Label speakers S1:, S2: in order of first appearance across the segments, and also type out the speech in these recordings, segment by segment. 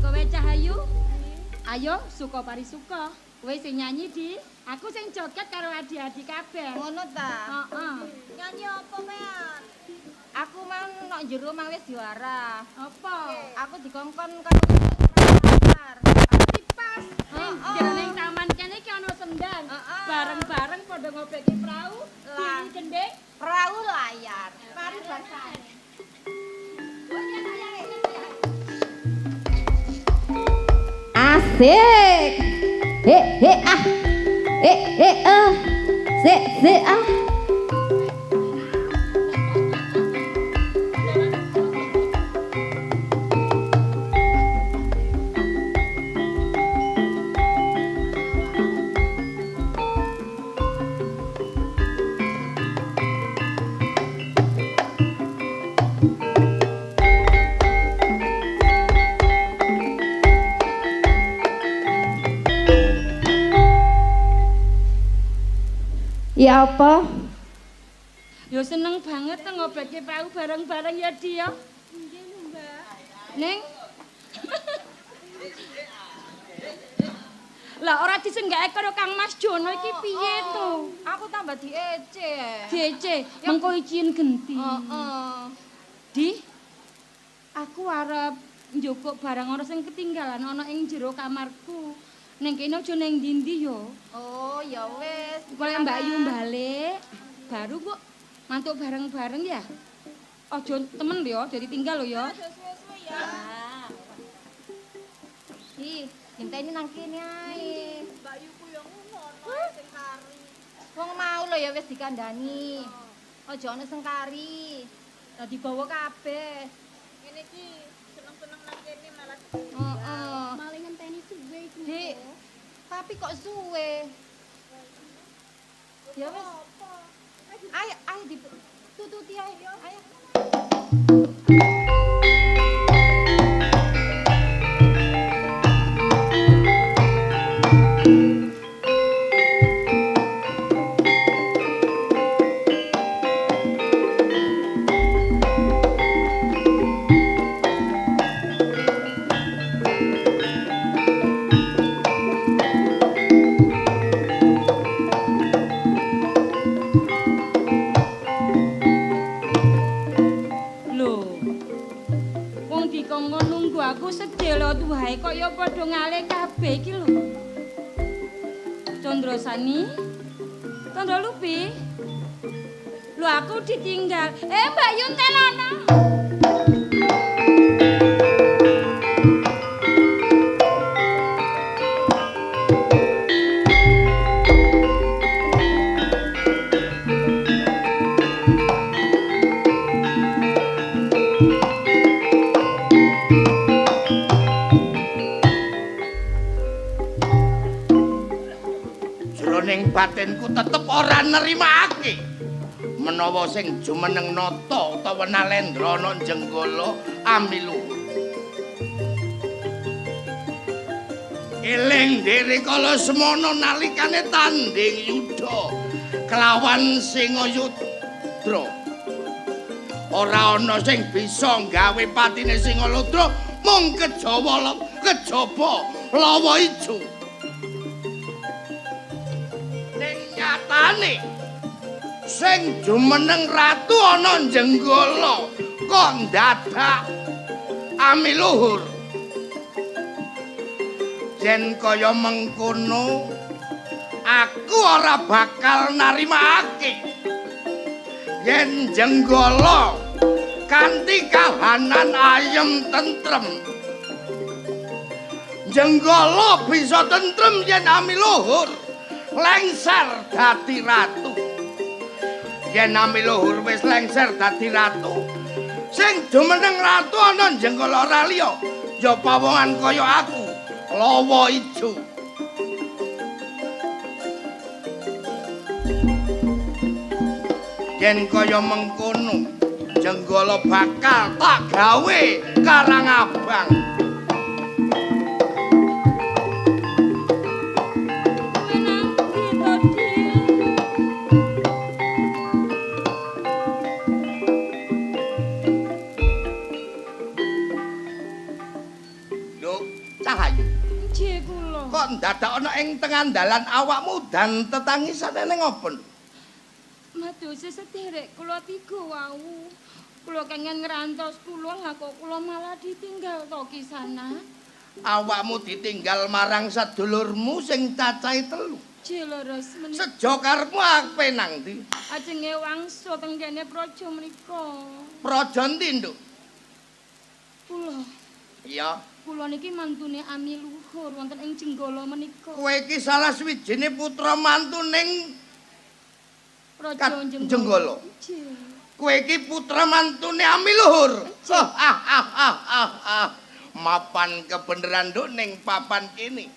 S1: Kowe Cahayu. Ayo suka parisuka. Kowe sing nyanyi Di, aku sing joget karo adi-adi kabeh.
S2: Ngono ta?
S1: Heeh.
S2: Nyanyi apa, Mean? Aku mau nok jero mang wis juara.
S1: Apa?
S2: Aku dikongkon karo pasar.
S1: Pas ning jroning taman kene iki ana sendang. Bareng-bareng padha ngobekke prau, diri gendhing,
S2: prau layar. Mari basane.
S3: Asik. He he ah. Eh eh eh. Se se ah. Ya apa?
S1: Ya seneng banget to ngobekke prau bareng-bareng ya Di ya.
S2: Nggih, Mbak.
S1: Ning. Lah ora disenggake karo Kang Mas Jono iki piye to?
S2: Aku tambah diece.
S1: Diece, mengko izin genti.
S2: Heeh.
S1: Di, aku arep njukuk barang ana sing ketinggalan ana ing jero kamarku. Ning kene aja ning ndi-ndi yo.
S2: Oh, ya wis.
S1: Golek Mbak Yu balik, baru kok mantuk bareng-bareng ya. Aja temen yo, aja ditinggal lho ya.
S2: Aja suwe-suwe ya.
S3: Di, ngenteni nang kene ae.
S2: Mbak Yuku yo ngono sing kari.
S3: Wong mau lho ya wis dikandani. Aja ana sing kari. Lah dibawa kabeh.
S2: Ngene iki seneng-seneng nang kene malah.
S3: Heeh.
S4: Malah ngenteni suwe iki.
S3: Dik, tapi kok suwe? Ya wis. Ayo, ayo ditututi ae. Ayo.
S1: Aku sedelo wae kok ya padha ngalih kabeh iki lho. Condrosani, Condro Lupi. Lho aku ditinggal. Mbak Yun telono.
S5: Batinku tetep ora nerimakake menawa sing jumeneng nata utawa nalendra ana Jenggala amiluhur. Eling diri kala semono nalikane tanding yuda kelawan Singayudra. Ora ana sing bisa gawe patine Singaludra mung kejawa kejaba lawa ijo. Nyatane sing jumeneng ratu ana Jenggala kok ndadak amiluhur. Yen kaya mengkono aku ora bakal narimakake yen Jenggala kanthi kahanan ayem tentrem. Jenggala bisa tentrem yen amiluhur lengser dadi ratu. Yen amiluhur wis lengser dadi ratu, sing jumeneng ratu ana Jenggala ora liya ya pawongan kaya aku, lawa ijo. Yen kaya mengkono, Jenggala bakal tak gawe karang abang. Nduk. Cahayu.
S1: Nggih kula.
S5: Kok ndadak ana ing tengah dalan awakmu dan tetangisan ning opo?
S1: Madose sederek kula tiga wau. Kula kengen ngrantos kula, lah kok kula malah ditinggal to Kisana.
S5: Awakmu ditinggal marang sedulurmu sing cacahe 3.
S1: Nggih leres menika.
S5: Sejo karepmu ape nang ndi?
S1: Ajenge wangsa teng kene praja menika.
S5: Praja endi, Nduk?
S1: Kula.
S5: Iya.
S1: Kula niki mantune Amiluhur wonten ing Jenggala menika.
S5: Kowe iki salah swijine putra mantu ning
S1: Praja Jenggala.
S5: Kowe iki putra mantune Amiluhur. Mapan kebeneran Nduk ning papan kene.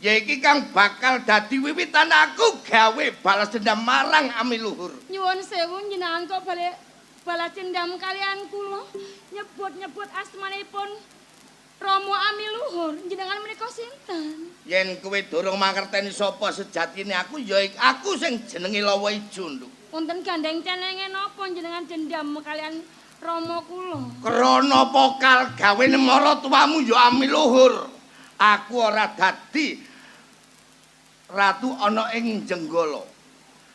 S5: Ya iki kang bakal dadi wiwitan aku gawe balas dendam marang Amiluhur.
S1: Nyuwun sewu njenengan kok balik balas dendam kalian kula nyebut-nyebut asmanipun Rama Amiluhur, njenengan menika sinten?
S5: Yen kowe durung mangerteni sapa sejatine aku, ya aku sing jenenge Lawa Ijo, Nduk.
S1: Wonten gandeng cenenge napa jenengan dendam kalian Rama kula?
S5: Krana pokal gawene maratuwamu ya Amiluhur. Aku ora dadi ratu ana ing Jenggala.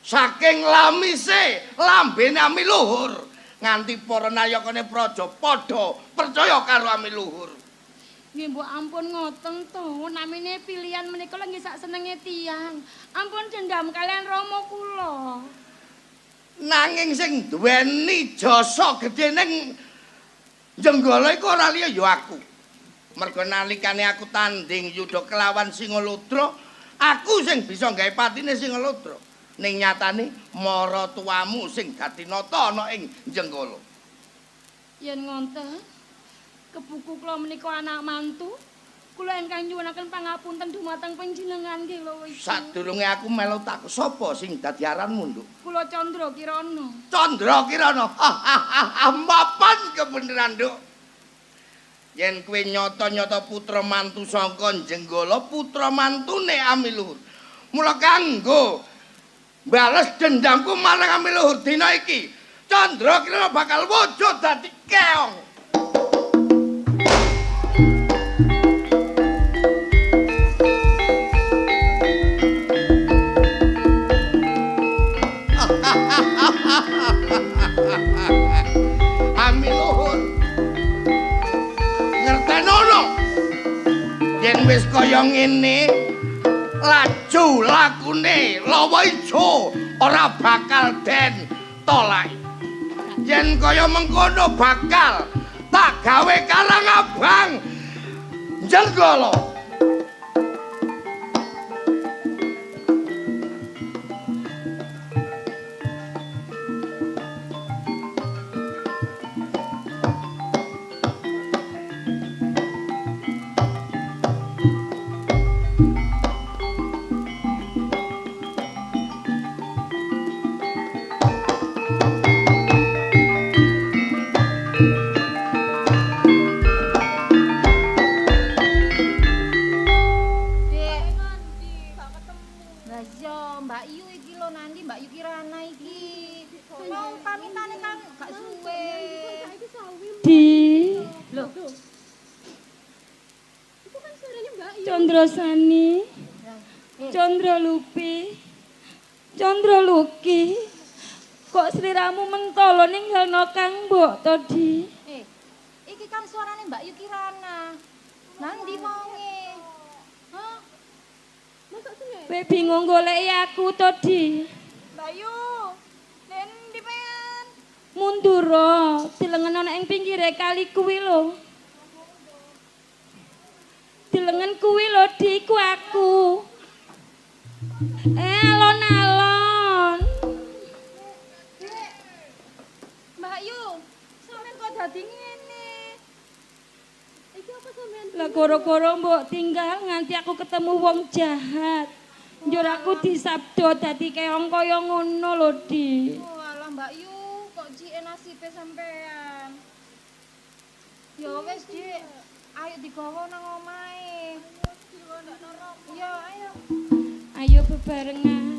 S5: Saking lamise lambene Amiluhur nganti para nayakane praja padha percaya karo Amiluhur.
S1: Nggih mbok ampun ngoten to, namine pilihan menika lha nggih sak senenge tiyang. Ampun dendam kalian Rama kula.
S5: Nanging sing duweni jasa gedhe ning Jenggala iku ora liya ya aku. Mergo nalikane aku tanding yudha kelawan Singaludra, aku sing bisa gawe patine Singaludra. Ning nyatane maratuwamu sing dadi nata ana ing Jenggala.
S1: Yen ngonten, kebuku kula menika anak mantu, kula ingkang nyuwunaken pangapunten dumateng panjenengan nggih lho iki.
S5: Sadurunge aku melu tak sapa sing dadi aranmu, Nduk?
S1: Kula Candra Kirana.
S5: Candra Kirana. Mapan kebeneran, Nduk. Yen kowe nyata-nyata putra mantu saka Jenggala, putra mantune Amiluhur. Mula kanggo bales dendamku marang Amiluhur dina iki, Candra Kirana bakal wujud dadi keong. Amiluhur ngertenono yen wis kaya ngene laju lakune Lawa Ijo ora bakal den tolak. Yen kaya mengkono bakal tak gawe karang abang Jenggala.
S1: Candra Sani, Candra Lupi, Candra Luki, kok sliramu mentolo ninggalno Kang Mbok to, Di?
S3: Iki kan suarane Mbak Yu Kirana. Nang ndi wonge? Hah?
S1: Kowe bingung goleki aku to, Di?
S2: Mbak Yu, ndi pengen?
S1: Mundura, dilengen ana ing pinggire kali kuwi lho. Dilengen kuwi lho, Di, iku aku. Alon-alon.
S3: Mbak Yu, sampean kok dadi ngene?
S2: Iki apa sampean?
S1: Lah goro-goro mbok tinggal nganti aku ketemu wong jahat. Njur aku disabdo dadi keong kaya ngono lho, Di.
S3: Oh alah Mbak Yu, kok jike nasibe sampean. Ya wis, Dik. Ayo digawa nang omahe. Iya, ayo.
S1: Ayo bebarengan.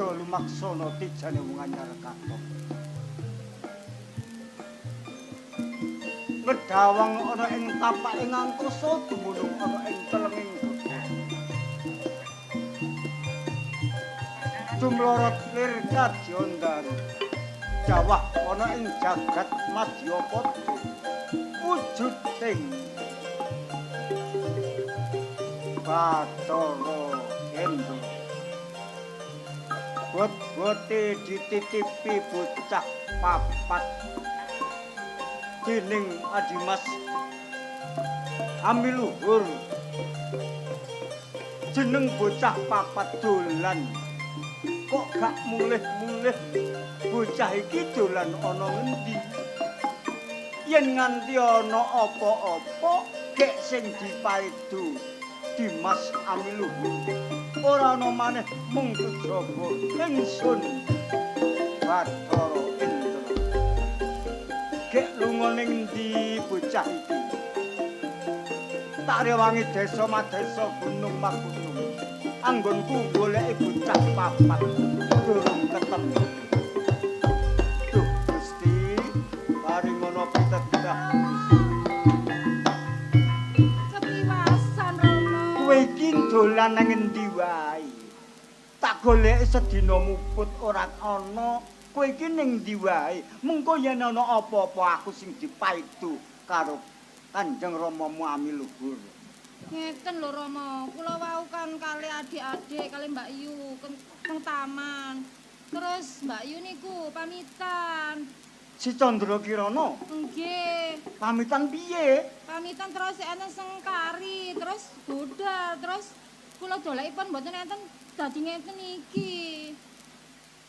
S4: Aja lumaksana tijane wong anyar katon. Ngedawang ana ing tapake ngangkasa dumunung ana ing telenging dodo. Jumlorot lir kadyondar jawah ana ing jagat madyapada wujuding Bathara Hendra. Bot-bote dititipi bocah papat dening Adimas Amiluhur. Jeneng bocah papat dolan kok gak mulih-mulih. Bocah iki dolan ana ngendi? Yen nganti ana apa-apa gek sing dipaidu Dimas Amiluhur ora ana maneh mung kejaba ingsun Bathara Indra. Gek lunga ning ndi bocah iki? Tak rewangi desa madesa gunung magunung. Anggonku goleki bocah papat durung ketemu. Duh Gusti, paringono pitedah.
S3: Kepiwasan Rama.
S4: Kowe iki dolan nang endi wae? Tak goleki sedina muput ora ana. Kowe iki ning ndi wae? Mengko yen ana apa-apa aku sing dipaidu karo Kanjeng Ramamu Amiluhur.
S3: Ngeten lho Rama, kula wau kan kali adik-adik kali Mbak Yu teng taman. Terus Mbak Yu niku pamitan.
S4: Si Candra Kirana?
S3: Nggih.
S4: Pamitan piye?
S3: Pamitan terus enten sengkari, terus budal, terus kula dolekipun mboten enten dadi ngeten iki.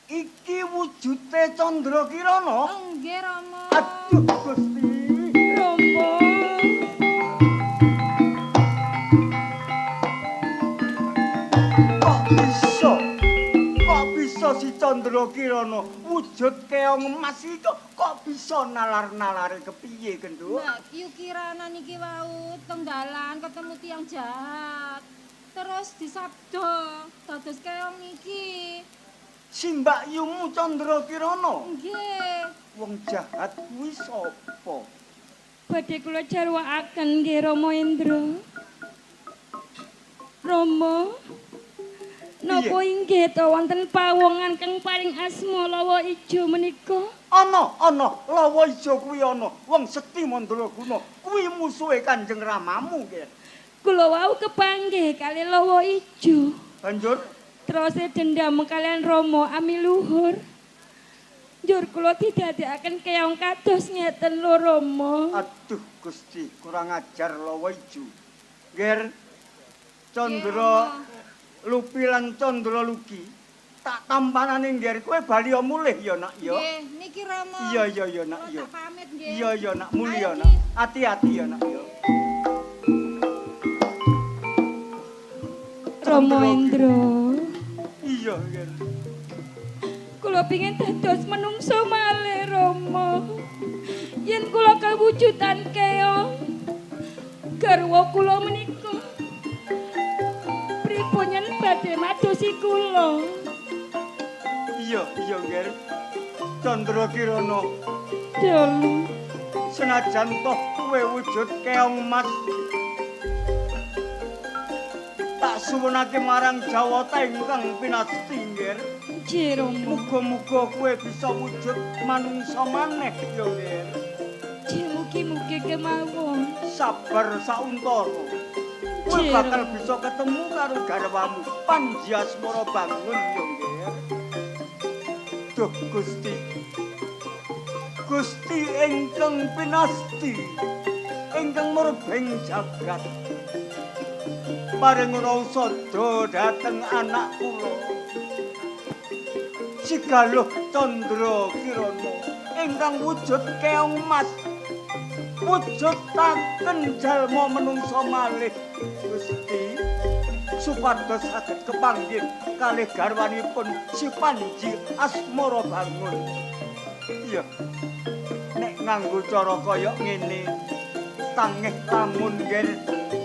S4: Iki wujute Candra Kirana?
S3: Nggih Rama.
S4: Aduh Gusti.
S1: Rama.
S4: Kok bisa? Kok bisa si Candra Kirana wujud keong emas iki kok bisa nalar-nalare kepiye genduk?
S3: Mbak Yu Kirana niki wau teng dalan ketemu tiyang jahat. Terus disabda dados keong iki.
S4: Si Mbak Yumu Candra Kirana?
S3: Nggih.
S4: Wong jahat kuwi sapa?
S1: Badhe kula jarwakaken nggih Rama Indra. Rama, napa inggih ta wonten pawongan kang paring asma Lawa Ijo menika?
S4: Ana, ana, Lawa Ijo kuwi ana. Wong sekti mandraguna kuwi musuhe Kanjeng Ramamu nggih.
S1: Kula wau kepanggih kali Lawa Ijo.
S4: Banjur
S1: terus dendam kalian Rama Amiluhur. Njur kula didadekaken keong kados ngeten lho Rama.
S4: Aduh Gusti, kurang ajar Lawa Ijo. Ngger Candra Lupi lan Candra Lugi tak tampanane ngger kowe bali mulih ya nak ya.
S3: Nggih, niki Rama.
S4: Iya iya iya nak ya.
S3: Tak pamit nggih.
S4: Iya iya nak mulih ya nak. Ati-ati ya nak ya.
S1: Rama Indra.
S4: Iya ngger.
S1: Kula pingin dados menungso malih Rama. Yen kula kawujudan keong garwa kula menika pripun yen badhe madosi kula?
S4: Iya, iya ngger. Candra Kirana.
S1: Dalu.
S4: Senajan toh kowe wujud keong mas, tak suwunake marang Jawata ingkang pinasti ngger.
S1: Nggih Rama.
S4: Muga-muga kowe bisa wujud manungsa maneh ya ngger.
S1: Nggih, mugi-mugi kemawon.
S4: Sabar sauntara. Kowe bakal bisa ketemu karo garwamu Panji Asmara Bangun ya ngger. Duh Gusti. Gusti ingkang pinasti, ingkang murbeng jagat. Paring usada dhateng anak kula. Si Galuh Candra Kirana ingkang wujud keong mas. Wujudaken jalma menungsa malih Gusti supados saged kepanggih kalih garwanipun si Panji Asmara Bangun. Iya. Nek nganggo cara kaya ngene tangeh lamun ngger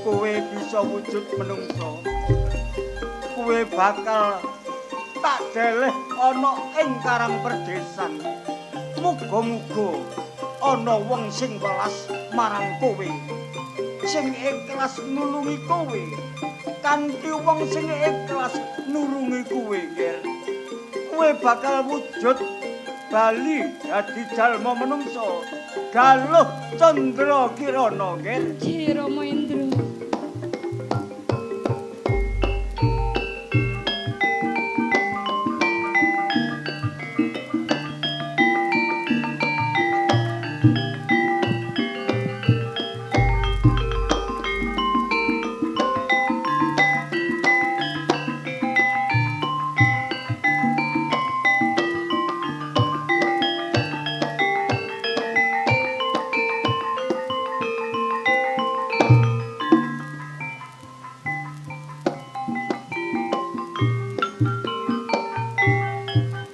S4: kowe bisa wujud menungsa. Kowe bakal Tak deleh ana ing karang perdesan. Muga-muga ana wong sing welas marang kowe, sing ikhlas nulungi kowe. Kanthi wong sing ikhlas nulungi kowe, Ger, kowe bakal wujud bali dadi jalma menungsa. Galuh Candra Kirana, Ger.
S1: Nggih, Rama Indra.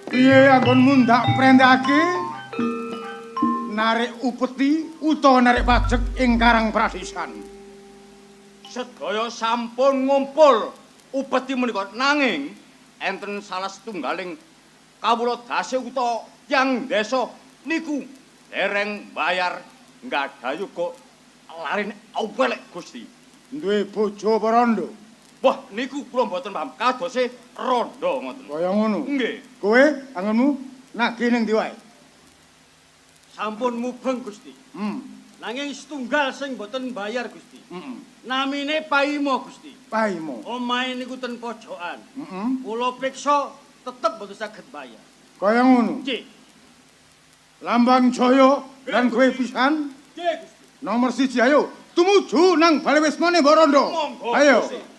S6: Piye anggonmu ndak prendake narik upeti utawa narik pajek ing karang pradisan?
S5: Sedaya sampun ngumpul upeti menika, nanging enten salah setunggaling kawula dase utawa tiyang desa niku dereng bayar nggadahi uga larine awelek Gusti.
S6: Duwe bojo apa rondo?
S5: Wah, niku kula mboten paham, kadose rondo ngoten.
S6: Kaya ngono.
S5: Nggih.
S6: Kowe anggonmu nagih ning ndi wae?
S7: Sampun mubeng Gusti. Nanging setunggal sing mboten bayar Gusti. Namine Paimo Gusti.
S6: Paimo.
S7: Omahe niku ten pojokan. Kula priksa tetep mboten saged bayar.
S6: Kaya ngono.
S7: Nggih.
S6: Lambang Jaya lan kowe pisan.
S7: Nggih Gusti.
S6: Nomor 1 ayo tumuju nang Bale Wismane Mbok Rondo.
S5: Monggo,
S6: Ayo.
S5: Gusti.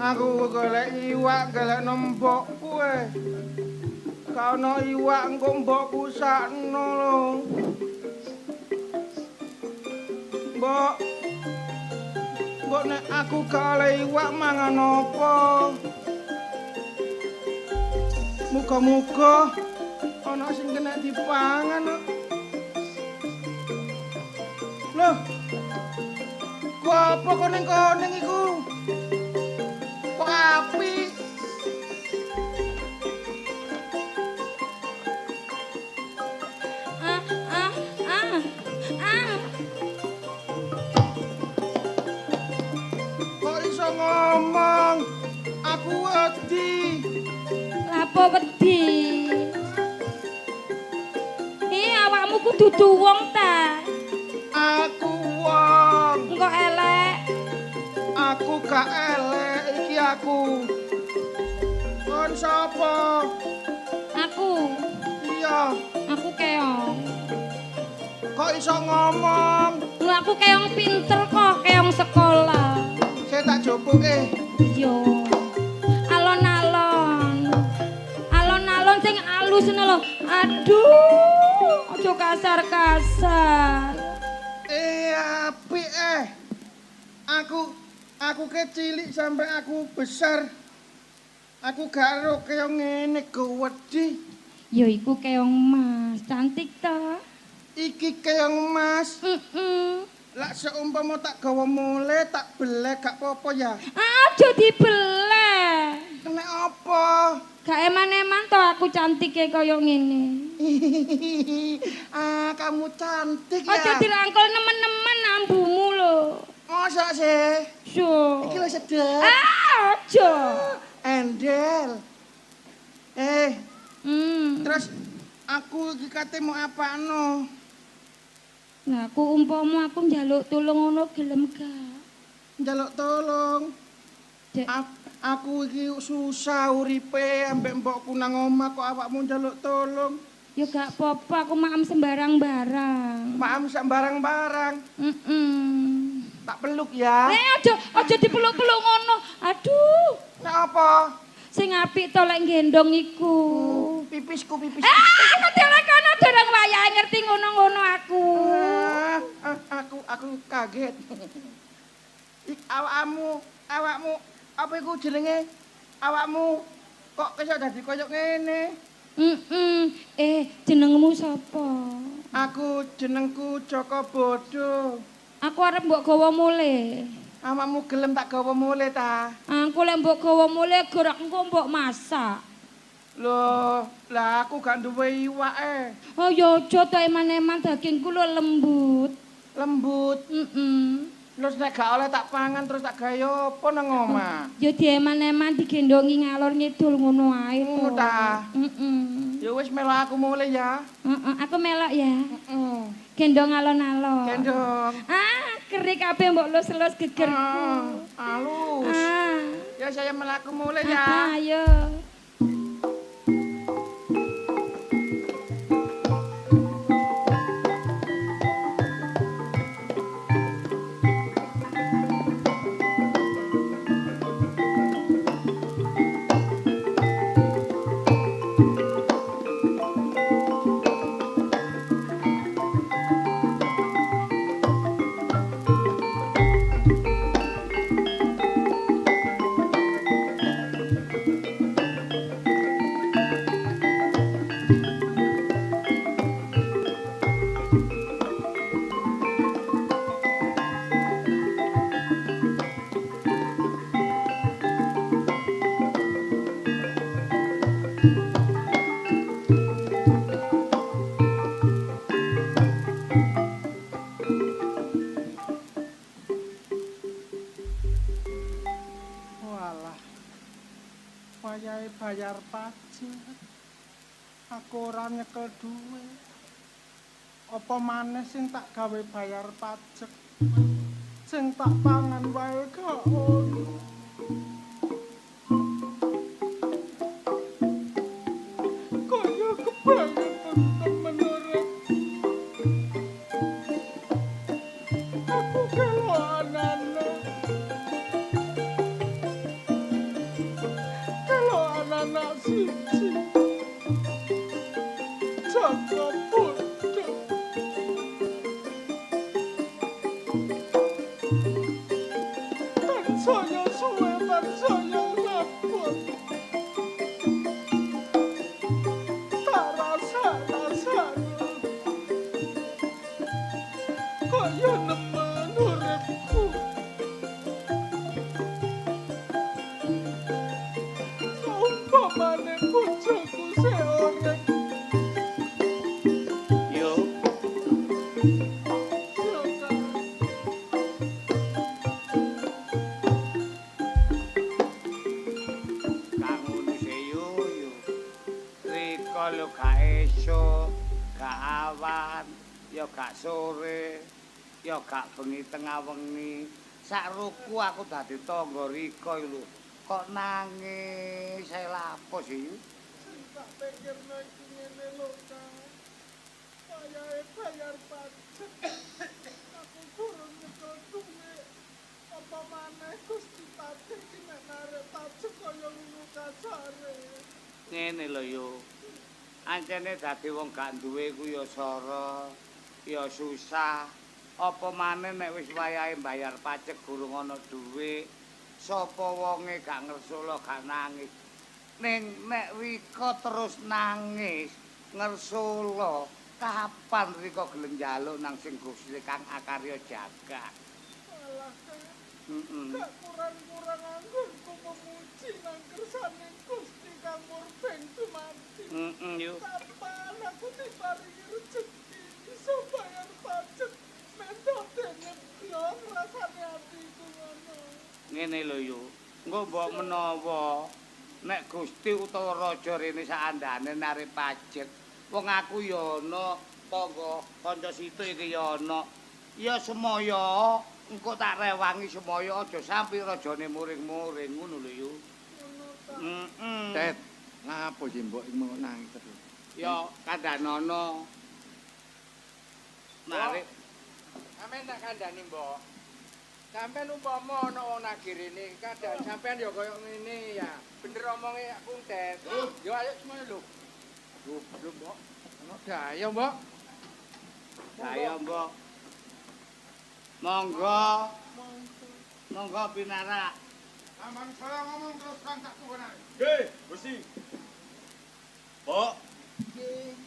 S8: Aku golek iwak, golek mbokku e. Gak ono iwak engko mbokku sakno lho. Mbok. Mbok nek aku gak oleh iwak mangan apa? Muga-muga ana sing kena dipangan kok. Loh. Ku apa koneng-koneng iku? Kok api?
S1: Ah, ah, ah, ah.
S8: Kok iso ngomong? Aku wedi.
S1: Lapo wedi? Awakmu ku dudu wong ta?
S8: Aku wong.
S1: Engko elek.
S8: Aku gak elek iki aku. Kon sapa?
S1: Aku.
S8: Iya.
S1: Aku keong.
S8: Kok iso ngomong?
S1: Lho aku keong pinter kok, keong sekolah.
S8: Saya tak jopoke.
S1: Iya. Alon-alon. Alon-alon sing alus ngono lho. Aduh, aja kasar-kasar.
S8: Apik eh. Aku kecilik sampai aku besar. Aku gak ero keong ngene gede.
S1: Ya iku keong mas, cantik ta?
S8: Iki keong mas. Lak seumpama tak gawa mule, tak belek gak apa-apa ya?
S1: Aja dibelek.
S8: Kena apa?
S1: Gak eman-eman to aku cantike kaya ngene.
S8: Ah, kamu cantik ya.
S1: Aja dirangkul nemen-nemen ambumu lho.
S8: Masa sih?
S1: So.
S8: Iki lho sedep.
S1: Ah, aja.
S8: Endel. Terus aku iki kate mau apakno?
S1: Nah, aku umpama aku njaluk tulung ngono gelem gak?
S8: Njaluk tolong. Aku iki susah uripe ambek mbokku nang omah kok awakmu njaluk tolong.
S1: Ya gak apa-apa, aku maem sembarang barang.
S8: Maem sembarang barang.
S1: Heeh.
S8: Tak peluk ya.
S1: Aja dipeluk-peluk ngono. Aduh.
S8: Nek apa?
S1: Sing apik to lek gendong iku.
S8: Pipisku pipis.
S1: Ah, ngerti ora kono durung wayahe ngerti ngono-ngono aku.
S8: Aku kaget. Ik awakmu apa iku jenenge? Awakmu kok iso dadi koyo ngene?
S1: Jenengmu sapa?
S8: Aku jenengku Joko Bodo.
S1: Aku arep mbok gawa mulih.
S8: Awakmu gelem tak gawa mulih ta?
S1: Aku lek mbok gawa mulih gerak engko mbok masak.
S8: Loh, lah aku gak duwe iwake.
S1: Oh ya aja to eman-eman dagingku lho lembut.
S8: Lembut?
S1: Heeh.
S8: Terus nek gak oleh tak pangan terus tak gawe apa nang omah?
S1: Ya dieman-eman digendongi ngalor ngidul ngono ae to.
S8: Ngono ta?
S1: Heeh.
S8: Ya wis melok aku mulih ya.
S1: Heeh, aku melok ya.
S8: Heeh.
S1: Gendong alon-alon.
S8: Gendong.
S1: Ah, kerik kabeh mbok lus-lus gegerku.
S8: Halus.
S1: Ah.
S8: Ya saya melaku mulih ya.
S1: Ayo.
S8: Bayar pajak, aku ora nyekel duit. Apa maneh sing tak gawe bayar pajak, sing tak pangan wae gak ono. Kaya kebangetan temen ora. Aku keloan anak. Anak siji Joko Bodo. Tansaya suwe tansaya lapor. Tak rasa-rasane kaya nemen uripku. Umpamane bojoku sik urip.
S5: Yo.
S8: Yo, Kang.
S5: Kang ngono sih yo yo. Rika lho gak esuk, gak awan, ya gak sore, ya gak bengi tengah wengi. Sakruku aku dadi tangga Rika lho. Kok nangis, saya lapo sih?
S8: Sing tak pikirno iki ngene lho, Kang. Wayahe bayar pajak. Aku kurang nyekel duit. Apa maneh Gusti Patih iki nek narik pajak kaya ngono kasare.
S5: Ngene lho yo. Ancene dadi wong gak duwe ku ya soro, ya susah. Apa maneh nek wis wayahe bayar pajak gurung ana duit. Sapa wonge gak ngersula gak nangis. Ning nek Rika terus nangis ngersula, kapan Rika gelem njaluk nang sing Gusti Kang Akarya jagat?
S8: Alah, Kang. Gak kurang-kurang anggonku memuji nang kersane Gusti Kang Murbeng dumadi.
S5: Yo.
S8: Kapan aku diparingi rejeki iso bayar pajak mentok dene blong rasane atiku ngono.
S5: Ngene lho yo. Engko mbok menawa nek Gusti utawa raja rene saandane narik pajak, wong aku ya ana tangga kanca situ iki ya ana. Ya semaya engko tak rewangi semaya aja sampe rajane muring-muring ngono lho yo.
S8: Ngono ta.
S5: Heeh.
S6: Tet, lapo sih mbok iki mau nangis terus?
S5: Ya kandhanono. Narik.
S9: Sampeyan tak kandhani, Mbok. Sampeyan umpama ana wong nagirene, kadang sampeyan ya koyo ngene ya. Bener omonge aku Kuntet. Yo ayo semono lho. Lho, lho, Mbok. Ono daya, Mbok.
S5: Daya, Mbok. Monggo. Monggo pinarak.
S6: Aman saya ngomong terus terang tak tuwuhane.
S7: Nggih, Gusti. Mbok.
S8: Nggih.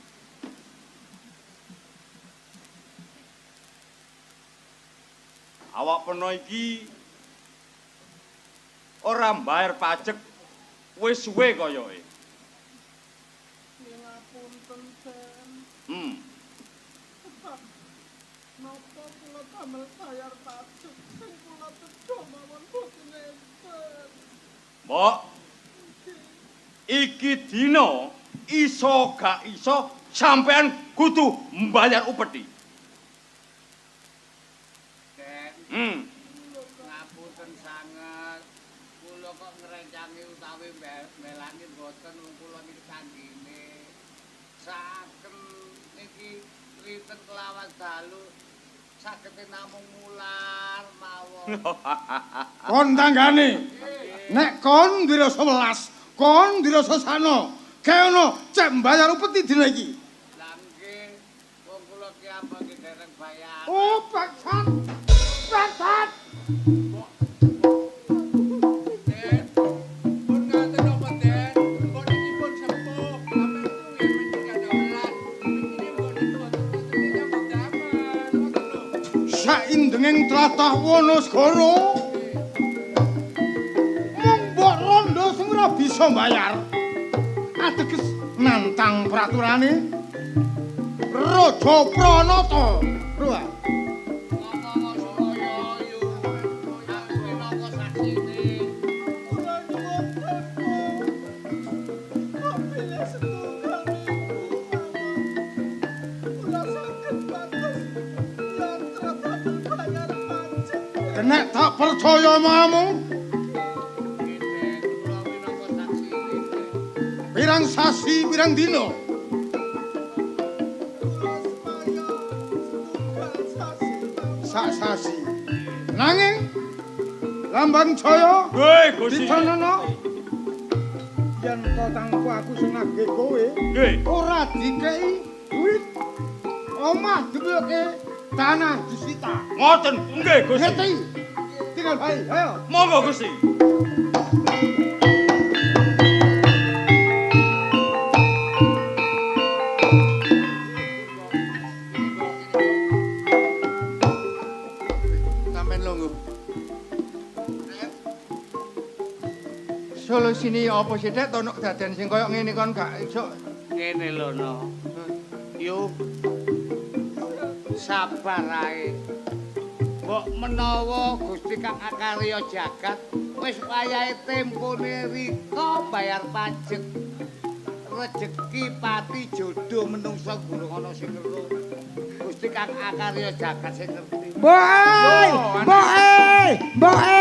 S7: Awak peno iki ora mbayar pajek wis suwe koyoke.
S8: Nggih ngapunten, Den. Napa kula damel bayar pajek sing kula cedha mawon boten enten.
S7: Mbok. Iki dina iso gak iso sampean kudu mbayar upeti.
S5: Ngapunten sanget. Kula kok ngrencangi utawi mbelani mboten wong kula niki tanggine. Saken niki riten kelawan dalu sagete namung mular mawon.
S6: Kon tanggane. Nek kon dirasa welas, kon dirasa sana, keono cek mbayar upeti dina iki.
S5: Lah nggih, wong kula ki abang dereng bayar.
S6: Oh, bangsat. Bangsat.
S9: Den, pun ngaten napa, Den? Mbok niki pun sepuh, sampeyan tuwin mesti kada welas. Niki mboten wonten nyambut damel, ngoten lho.
S6: Saindenging tlatah Wanasgara. Mung mbok rondo sing ora bisa mbayar. Ateges nantang peraturane Raja Pranata. Ruwa.
S8: Kula nyuwun tempo. Kok pilih setunggal niku mawon. Kula saged batos yantra damel bayar pajek.
S6: Kenek tak percaya mamu. Pirang sasi pirang dina.
S8: Kula semaya setunggal sasi mawon.
S6: Sak sasi. Nanging Lambang Jaya
S7: Nggih, Gusti.
S6: Diconono yen to tangku aku sing nagih kowe
S7: Nggih.
S6: ora dikei duit, omah dibloke, tanah disita.
S7: Ngoten, nggih, Gusti.
S6: Ngerti? Tinggal bae, ayo.
S7: Monggo, Gusti.
S9: Sampeyan lungguh. Solusine apa sih, Dek? Ono kedadean sing koyo ngene kon gak iso.
S5: Ngene lho, No. Yo. Sabar ae. Mbok menawa Gusti Kang Akarya jagat wis wayahe tempone rika bayar pajek. Rejeki pati jodoh menungsa gurung ana sing ngeruh. Gusti Kang Akarya jagat sing ngerti.
S4: Mboke! Mboke! Mboke!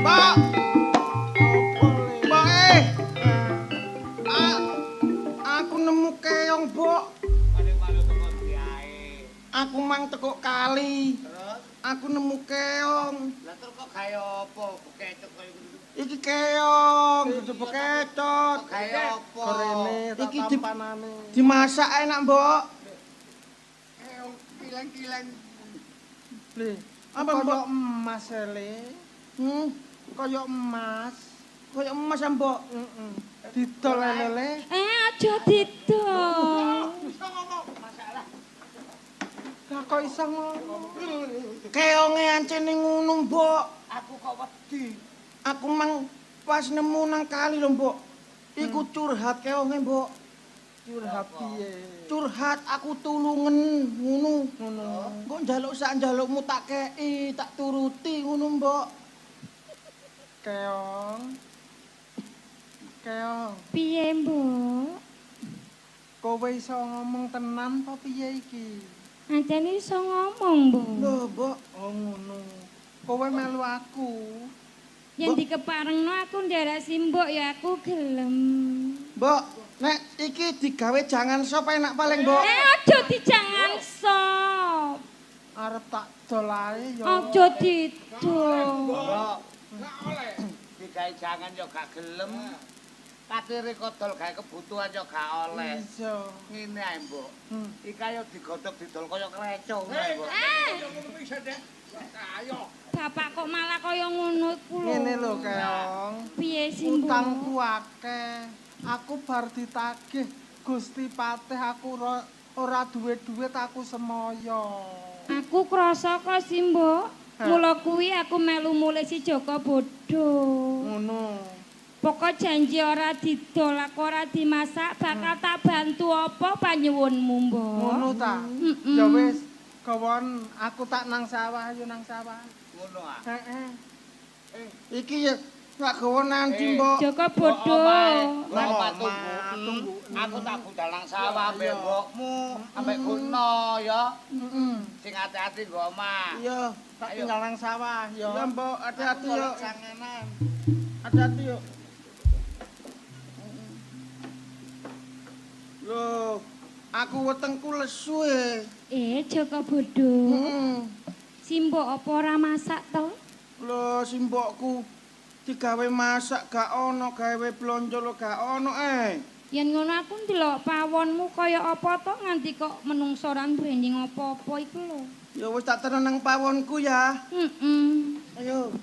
S9: Mbok. Mbok eh.
S8: Aku nemu keong, Mbok.
S5: Paling-paling teko diae.
S8: Aku mang teko kali.
S5: Terus
S8: Aku nemu keong.
S5: lah terus kok gawe apa? Bekecot kaya ngono.
S8: Iki keong, dudu bekecot.
S5: Gawe apa?
S8: Iki dimasak enak, Mbok.
S9: Keong kileng-kileng.
S8: Apa, Mbok? Emas ele. Kaya emas. Kaya emas, ya, Mbok. Heeh. Didol lele.
S1: Eh, aja didol.
S8: Lah kok iso ngono? Keonge ancene ngono, Mbok.
S5: Aku kok wedi.
S8: Aku mang pas nemu nang kali lho, Mbok. Iku curhat keonge, Mbok.
S9: Curhat piye?
S8: Curhat aku tulungen ngono. Ngono. Engko njaluk sak njalukmu tak kei, tak turuti ngono, Mbok.
S9: Keong. Keong.
S1: Piye, Mbok?
S9: Kowe iso ngomong tenan apa piye iki?
S1: Ancene iso ngomong, Mbok.
S8: Lho, Mbok.
S9: Oh ngono.
S8: Kowe melu aku.
S1: Yen dikeparengno aku nderek simbok ya aku gelem.
S8: Mbok, nek iki digawe jangan sop enak paling, Mbok.
S1: Aja dijangan sop.
S8: Arep tak dol ae ya.
S1: Aja didol.
S5: Mbok, gak oleh. Digawe jangan ya gak gelem. Katire kodol gawe kebutuhan ya gak oleh.
S8: Iya.
S5: Ngene ae, Mbok. Iki ayo digodhog didol kaya kreco ngono, Mbok.
S9: Ayo.
S1: Bapak kok malah kaya ngono iku lho.
S8: Ngene lho, Keong.
S1: Piye sih, Mbok?
S8: Utangku akeh. Aku bar ditagih Gusti Patih aku ora duwe duit aku semoyo.
S1: Aku krasa kok sih, Mbok. Mula kuwi aku melu mulih si Joko Bodho.
S8: Ngono.
S1: Pokok janji ora didol, aku ora dimasak, bakal tak bantu apa panyuwunmu, Mbok.
S8: Ngono ta? Ya wis, gawon aku tak nang sawah, ayo nang sawah.
S5: Ngono ah.
S8: Heeh. Iki ya tak gawa nanti, Mbok.
S1: Joko Bodho.
S5: Nang tunggu. Aku tak budal nang sawah ambek mbokmu, ambek Guna ya.
S8: Heeh.
S5: Sing ati-ati nggo omah.
S8: Iya, tak tinggal nang sawah ya.
S5: Iya, Mbok, ati-ati yo.
S8: Ati-ati yo.
S5: Loh, aku wetengku lesu e.
S1: Joko Bodho.
S8: Heeh.
S1: Simbok apa ora masak to?
S8: Lho, simbokku digawe masak gak ono, gawe blonjo lho gak ono eh.
S1: Yen ngono aku ndelok pawonmu kaya apa to nganti kok menungso ora duweni apa-apa iku lho.
S8: Ya wis tak terno nang pawonku ya.
S1: Heeh.
S8: Ayo.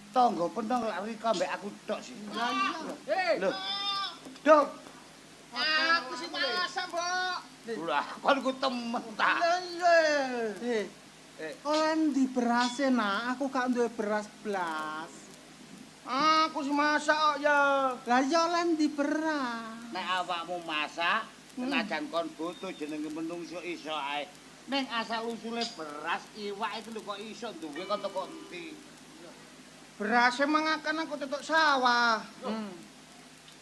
S5: Tangga penong lak rika mbek aku tok sih. Lho. Dok.
S8: Aku sing masak, Mbok.
S5: Lah, kon ku temen ta.
S8: Lha. Oleh ndi berase, Nak? Aku gak duwe beras blas. Aku sing masak kok ya. Lah ya oleh ndi beras?
S5: Nek awakmu masak, senajan kon butuh jenenge menungso iso ae. Ning asal usule beras iwak itu lho kok iso duwe kon teko endi?
S8: Berase mangakan aku tutuk sawah.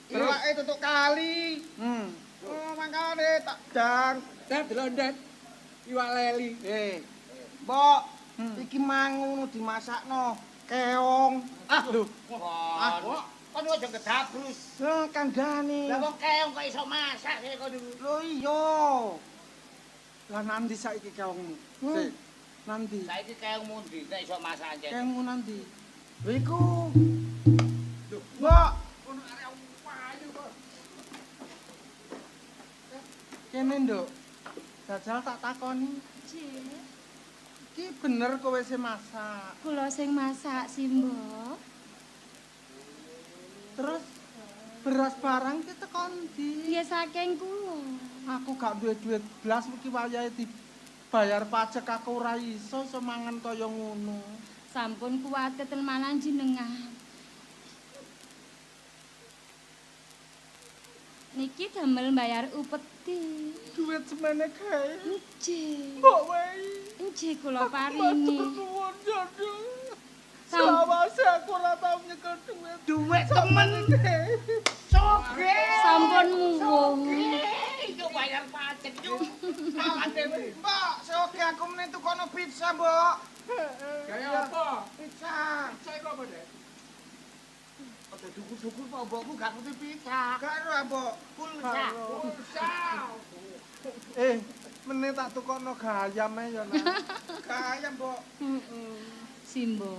S8: Iwake tutuk kali. Oh, mangkane tak dang.
S9: Dang delok ndet. Iwak leli.
S8: Mbok, iki mangono dimasakno keong.
S5: Ah, lho. Ah, kon aja gedabrus.
S8: Lah kandhane.
S5: Lah wong keong kok iso masak sih kon niku.
S8: Lho iya. Lah nanti saiki keongmu? Sik. Nanti.
S5: Saiki keongmu ndi nek iso masak anjen?
S8: Keongmu nanti. Lho iku. Lho, Mbok,
S9: ono arek payu kok.
S8: Kene, Nduk. Jajal tak takoni.
S1: Nggih.
S8: Iki bener kowe sing masak?
S1: Kula sing masak, Simbok.
S8: Terus beras barang ki teko ndi?
S1: Ya saking kula.
S8: Aku gak duwe duit blas iki wayahe di Bayar pajak aku ora iso iso mangan kaya ngono.
S1: Sampun kuwate tenmanan jenengan. Niki damel bayar upeti.
S8: Duit semene kae.
S1: Nggih.
S8: Mbok wehi.
S1: Nggih kula paringi.
S8: Matur nuwun, Jodoh. Sawase aku ora tau nyekel duit.
S5: Duit temen. Soge.
S1: Sampun muwung.
S5: Yo bayar pajak yo.
S9: Mbok, soge aku meneh tukono pizza, Mbok.
S5: Kaya apa?
S9: Pizza.
S5: Pizza iku apa, Dek? Aja dukur-dukur kok mbokku gak ngerti pizza.
S9: Gak ero, Mbok.
S5: Pulsa. Pulsa.
S8: Meneh tak tukono gayam ae ya, Nak.
S9: Gayam, Mbok.
S8: Heeh.
S1: Simbo.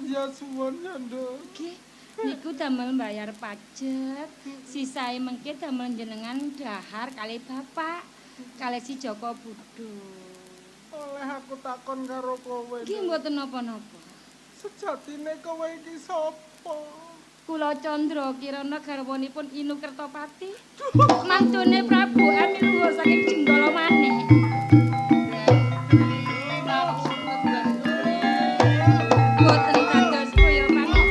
S8: Ya suwun ya, Nduk.
S1: Nggih. Niku damel bayar pajak, sisae mengke damel jenengan dahar kali bapak, kali si Joko Budho.
S8: Oleh aku takon karo kowe.
S1: Nggih mboten napa-napa.
S8: Sejatine kowe iki sapa?
S1: Kula Candra Kirana garwanipun Inu Kertopati. Mantune Prabu Amiluhur saking Jenggala Manik. Mboten kados kaya mantu.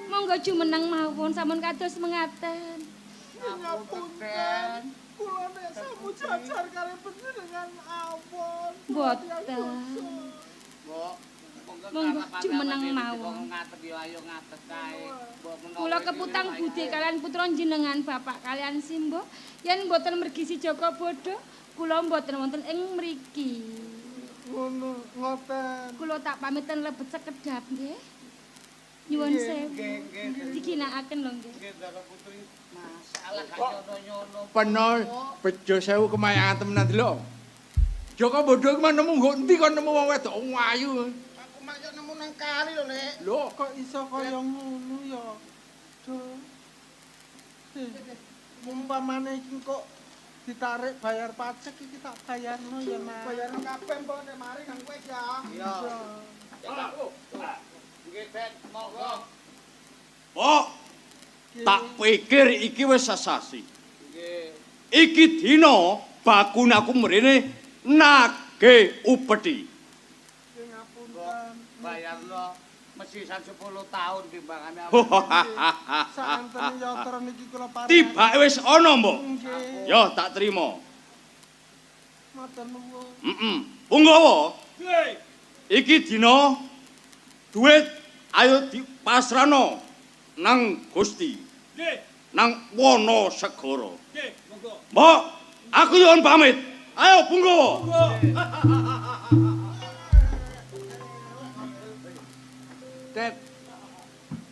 S1: Monggo jumeneng mawon sampun kados mengaten.
S8: Ngapunten. Kula nek samu jajar kali panjenengan awon.
S1: Mboten.
S5: Mbok,
S1: Monggo jumeneng mawon.
S5: Ngateg yo ayo ngateg kae.
S1: Kula keputang budi kalian putra jenengan bapak kalian Simbo yen mboten mergi si Joko Bodho kula mboten wonten ing mriki.
S8: Ngono, ngoten.
S1: Kula tak pamiten lebet sekedhap nggih. Nyuwun sewu. Diginakaken lho nggih.
S5: Nggih, Ndara Putri. Masalah gak nyono-nyono.
S10: Peno bejo sewu kemayangan temenan delok. Joko Bodho iku nemu nggo endi kon nemu wong wedok ayu.
S9: Aku mak yo nemu nang kali lho, Lek.
S10: Lho,
S8: kok iso kaya ngono ya? Duh. Umpamane iki kok ditarik bayar pajak iki tak bayarno ya, Mas.
S9: Bayarno kabeh mbok nek mari nang kowe ya.
S5: Iya. Nggih, Bet, monggo.
S10: Mbok, tak pikir iki wis sesasi.
S5: Nggih.
S10: Iki dina bakune aku mrene nagih upeti.
S8: Nggih ngapunten.
S5: Bayarno mesisan 10 tahun timbangane aku.
S8: Saantene yatra niki kula paringi.
S10: Tibake wis ana, Mbok.
S8: Nggih.
S10: Ya, tak terima.
S8: Matur nuwun.
S10: Heeh. Punggawa. Iki dina duit ayo dipasrahno nang Gusti.
S7: Nggih.
S10: Nang wana segara.
S7: Nggih, monggo.
S10: Mbok, aku nyuwun pamit. Ayo Punggawa.
S5: Tet.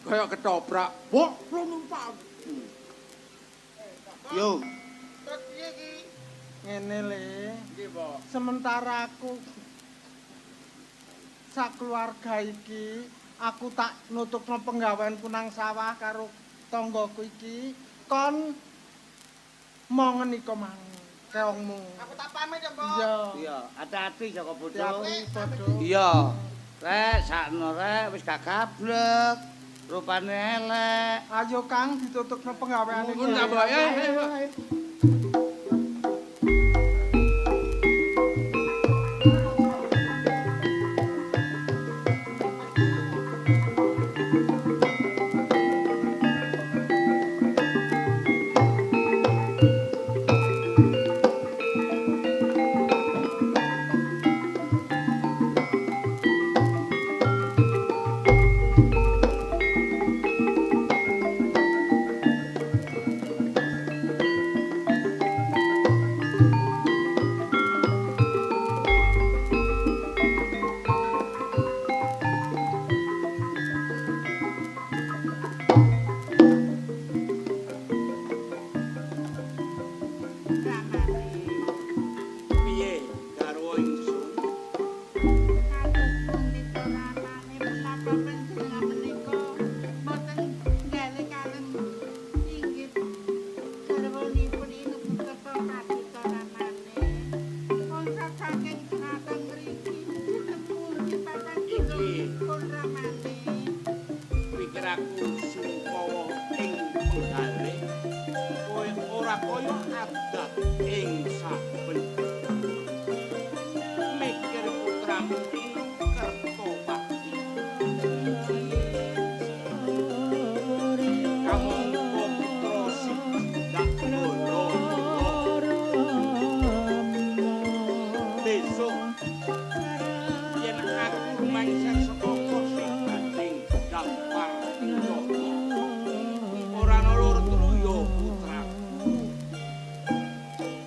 S10: Kaya ketoprak. Mbok, lu numpak.
S5: Yo.
S9: Terus piye iki?
S8: Ngene le.
S9: Nggih, Mbok.
S8: Sementara aku sakeluarga iki aku tak nutupno penggaweanku nang sawah karo tanggaku iki kon mongen iko mang keongmu.
S9: Aku tak pamit ya, Mbok.
S8: Iya.
S5: Iya, hati-hati Joko Bodho.
S8: Hati-hati,
S5: Iya. Rek, sakno rek wis gak gablek. Rupane elek.
S8: Ayo Kang ditutupno penggaweane.
S10: Nuwun ta, Mbok. Ya, ayo. Piye garwa ingsun?
S11: Kados pundi to ramane menapa panjenengan menika mboten nggalih kalem inggih garwanipun Inu Kertopati to ramane. Mongso saking dhateng mriki pundi papan tulungipun ramane.
S10: Pikir aku sungkawa ing penggalih kowe ora kaya adat ing saben.
S5: marang Kertopati. Kamangka putra Sidak Bala. Besok yen aku mangsa saka kursi gading dampar kencana, ora ana loro telu ya putraku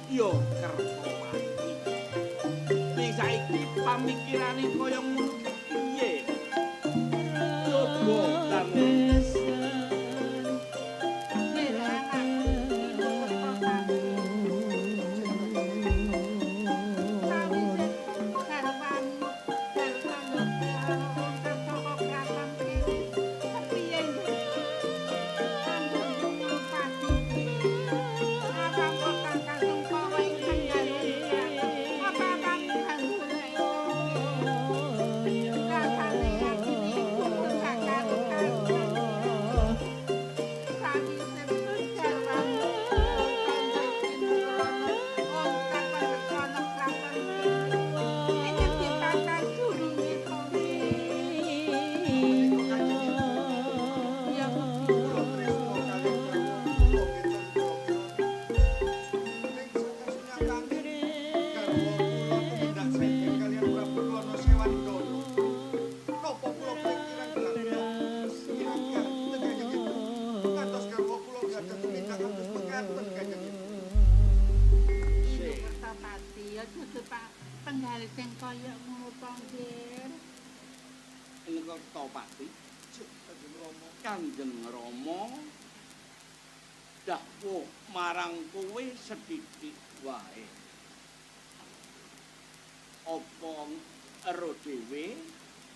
S5: ya Kertopati. Ning saiki pamikirane kaya ngono ki piye? Coba kamu. Kertopati, Kanjeng Rama dawuh marang kowe sethithik wae. Apa ero dhewe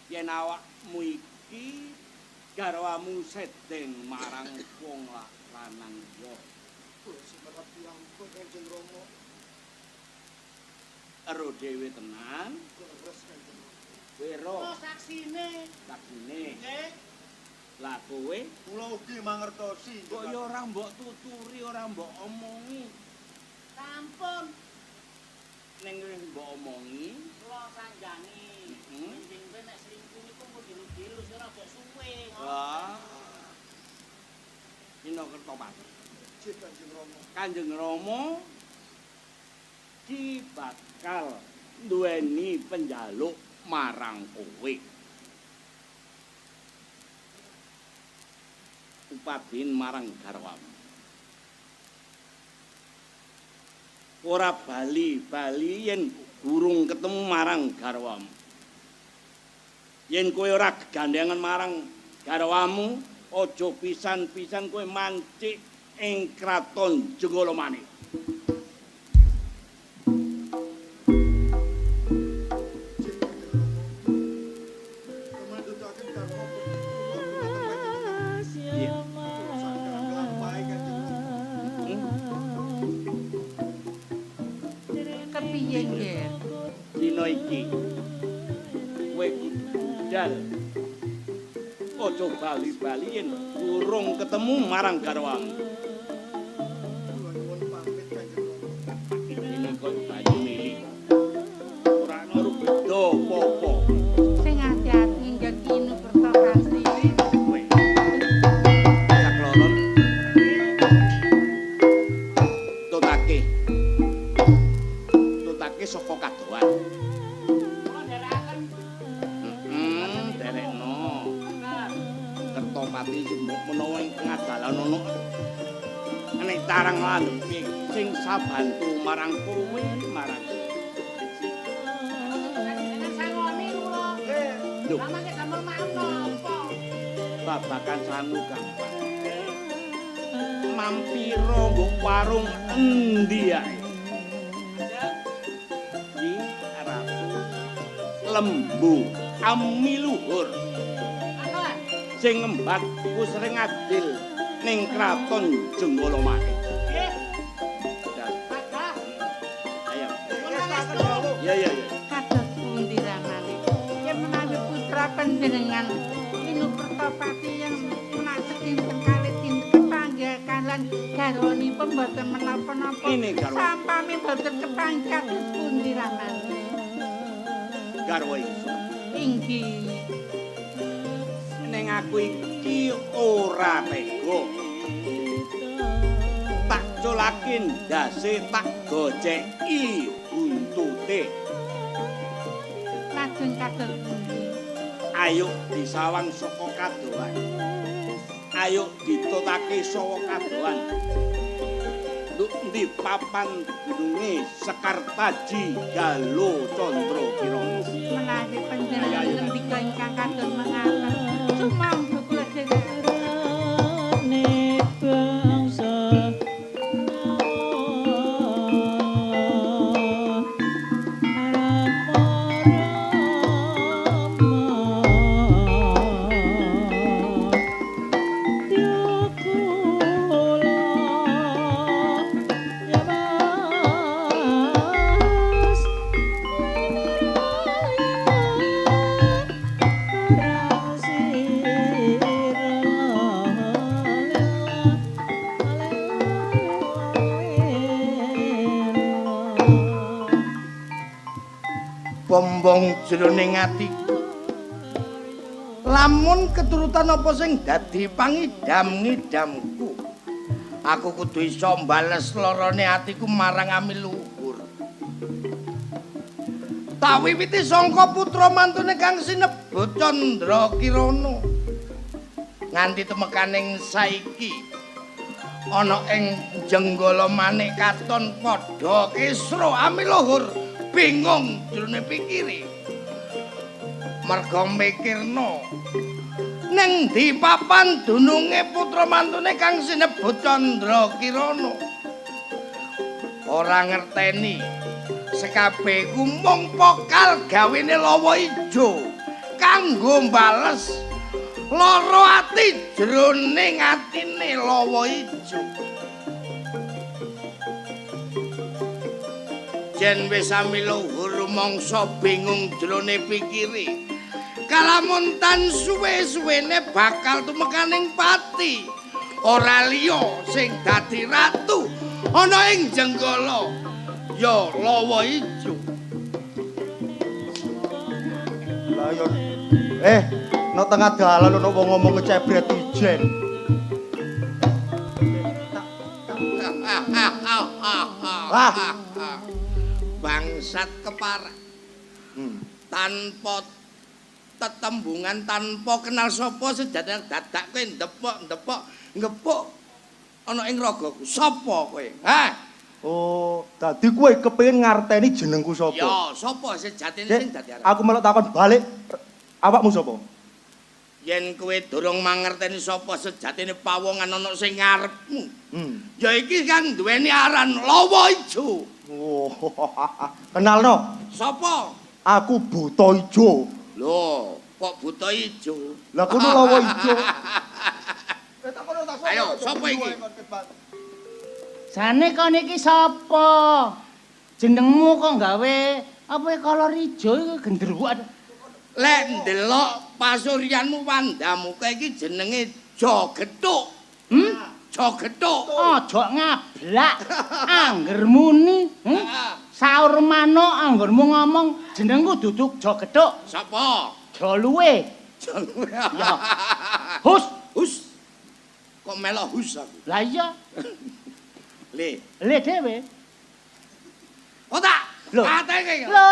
S5: yen awakmu iki garwamu sedeng marang wong lanang ya?
S8: Kula semerap ampun Kanjeng Rama.
S5: Ero dhewe tenan.
S8: Leres Kanjeng Rama.
S5: Wero.
S11: Oh, saksine.
S5: Saksine.
S11: Nggih.
S5: Lah kowe
S8: kula ugi mangertosi.
S5: Kok ya ora mbok tuturi, ora mbok omongi.
S11: Sampun.
S5: Ning wis mbok omongi,
S11: kula sanjangi. Mending kowe nek selingkuh niku mbok dilu-dilu ora mbok suwe.
S5: Wah. Dina Kertopati.
S8: Nggih Kanjeng Rama.
S5: Kanjeng Rama ki bakal duweni penjaluk marang kowe. Upadin marang garwamu. Ora bali-bali yen durung ketemu marang garwamu. Yen kowe ora gegandengan marang garwamu, aja pisan-pisan kowe mancik ing kraton Jenggalamani. Dina iki kowe kudu budal. Aja bali-bali yen durung ketemu marang garwamu.
S8: Kula nyuwun pamit Kanjeng Rama.
S5: Ini kok bayi mili. Ora ana beda apa-apa.
S11: Sing ati-ati nggen Inu Kertopati.
S5: Kowe. Sakloron. Tutake. Tutake saka kadohan.
S11: Kula nderekaken.
S5: Derekno. Kertopati mbok menawa ing tengah dalan ana nek tarang landhepe sing sabantu marang kowe marang
S11: sangone kula.
S5: Lho.
S11: Lah mangke damel maem napa?
S5: Babakan sangu gampang. Mampira mbok warung endi ae. Ki Ratu Lembu Amiluhur. Sing ngembat kusring adil ning kraton Jenggalamani.
S11: Nggih.
S5: Pak. Ayo. Ya ya ya.
S11: Kados pundi ramane? Yen menawi putra panjenengan Inu Kertopati yang menak sedinten kalih dinten kepanggih kalian garwanipun mboten menapa-napa.
S5: Sampami
S11: mboten kepanggih kados pundi ramane?
S5: garwa ingsun.
S11: Inggih.
S5: Ning aku iki ora tega. Tak culake ndase, tak goceki buntute.
S11: Lajeng kados pundi?
S5: Ayo disawang saka kadohan. Ayo ditutake saka kadohan. Nduk endi papan gununge Sekartaji Galo Candra Kirana.
S11: Menawi panjenengan ngendika ingkang kados mengaten, sumangga kula dherekaken.
S5: Bombong jroning atiku. Lamun keturutan apa sing dadi pangidam-ngidamku, aku kudu iso mbales larane atiku marang amiluhur. Tak wiwiti sangka putra mantune kang sinebut Candra Kirana. Nganti temekaning saiki ana ing Jenggala Manik katon padha kisra amiluhur. Bingung jroning pikire. Merga mikirna ning ndi papan dununge putra mantune kang sinebut Candra Kirana. Ora ngerteni sekabehe ku mung pokal gawene lawa ijo kanggo mbales lara ati jroning atine lawa ijo. Yen wis amiluhur mangsa bingung jrone pikire, kalamun tan suwe-suwene bakal tumekaning pati. Ora liya sing dadi ratu ana ing Jenggala ya lawa ijo.
S12: Lah yo nang tengah dalan ana wong ngomong kecebret ijen. Wah,
S5: bangsat keparak. Tanpa tetembungan, tanpa kenal sapa sejatine dadak kowe ndepok-ndepok ngepuk ana ing ragaku. Sapa kowe? Hah?
S12: Oh, dadi kowe kepengin ngarteni jenengku sapa?
S5: Ya, sapa sejatine sing dadi aran?
S12: Aku melok takon balik, awakmu sapa?
S5: Yen kowe durung mangerteni sapa sejatine pawongan ana sing ngarepmu. Ya iki kang duweni aran Lawa Ijo.
S12: Oh, kenalno.
S5: Sapa?
S12: Aku Buta Ijo.
S5: Lho, kok Buta Ijo?
S12: Lah kono Lawa Ijo.
S5: Ayo, sapa iki?
S13: Jane kon iki sapa? Jenengmu kok gawe apa kolor ijo iku gendruwo.
S5: Lek ndelok pasuryanmu wandamu kae iki jenenge Jogethuk. Jogethuk.
S13: Aja ngablak. Angger muni, Saur manuk anggermu ngomong jenengku duduk Jogethuk.
S5: Sapa?
S13: Joluwe.
S5: Joluwe.
S13: Ya. Hus,
S5: hus. Kok melok hus aku?
S13: Lah iya.
S5: Le.
S13: Le dhewe.
S5: Oh tak.
S13: Lho.
S5: Lho.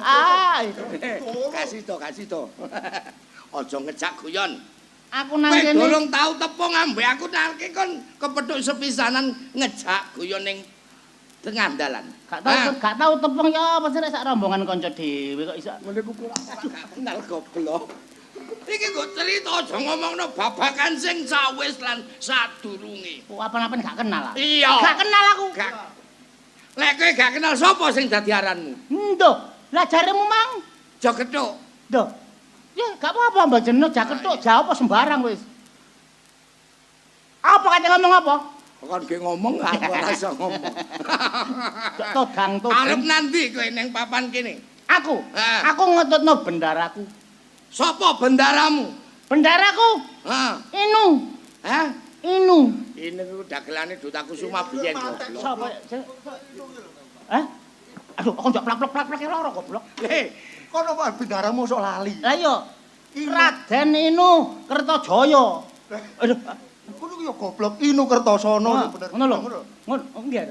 S13: Ah,
S5: kasih to, kasih to. Aja ngejak guyon.
S13: Aku nang kene.
S5: Kowe durung tau tepung ambek aku nalke kon kepethuk sepisanan ngejak guyon ning tengah dalan.
S13: Gak tau, gak tau tepung ya apa sih nek sak rombongan kanca dhewe kok iso.
S5: Ngene ku gak kenal goblok. Iki kok cerita aja ngomongno babakan sing sawis lan sadurunge.
S13: Oh, apa-apa gak kenal ah.
S5: Iya.
S13: Gak kenal aku.
S5: Gak. Lek kowe gak kenal sapa sing dadi aranmu?
S13: Nduh, lah jaremu mang
S5: Jogethuk.
S13: Nduh. Ya gak apa-apa Mbak Jeno Jogethuk jawab sembarang wis. Apa kate ngomong apa?
S5: Kon ge ngomong aku ora iso ngomong.
S13: Todang todang.
S5: Arep nanti kowe ning papan kene?
S13: Aku. Aku ngetutno bendaraku.
S5: Sapa bendaramu?
S13: Bendaraku?
S5: Heeh.
S13: Inu.
S5: Hah?
S13: Inu.
S5: Inu iku dagelane Dutakusuma biyen goblok.
S13: Sapa? Hah? Aduh, kok njok plak-plak-plak loro goblok.
S12: Heh, kono kok bendara mosok lali.
S13: Lah iya. Raden Inu Kertajaya. Aduh,
S12: kono ku ya goblok Inu Kertasana bener.
S13: Ngono lho. Ngono, nggih.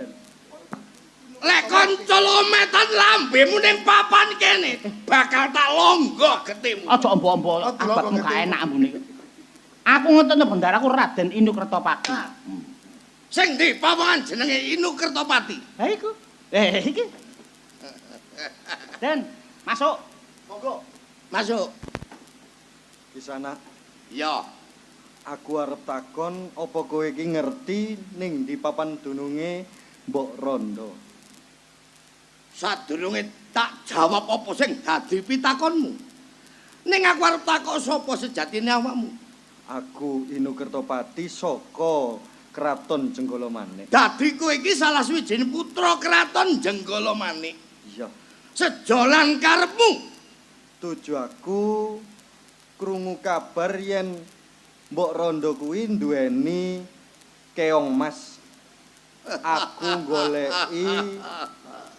S5: Lek kon colometan lambemu ning papan kene, bakal tak longgo getimu.
S13: Aja ombo-ombo, abakmu gak enak ambune. Aku ngetokno bendaraku Raden Inu Kertopati.
S5: Sing ndi pawongan jenenge Inu Kertopati?
S13: Ha iku. Iki. Den, masuk.
S12: Monggo.
S5: Masuk.
S12: Di sana.
S5: Iya.
S12: Aku arep takon apa kowe iki ngerti ning di papan dununge Mbok Rondo.
S5: Sadurunge tak jawab apa sing dadi pitakonmu. Ning aku arep takok sapa sejatine awakmu?
S12: Aku Inu Kertopati saka Kraton Jenggala Manik.
S5: Dadi kowe iki salah suwijine putra Kraton Jenggala Manik.
S12: Iya.
S5: Sejolan karepmu.
S12: Tuju aku krungu kabar yen Mbok Rondo kuwi duweni keong mas. Aku goleki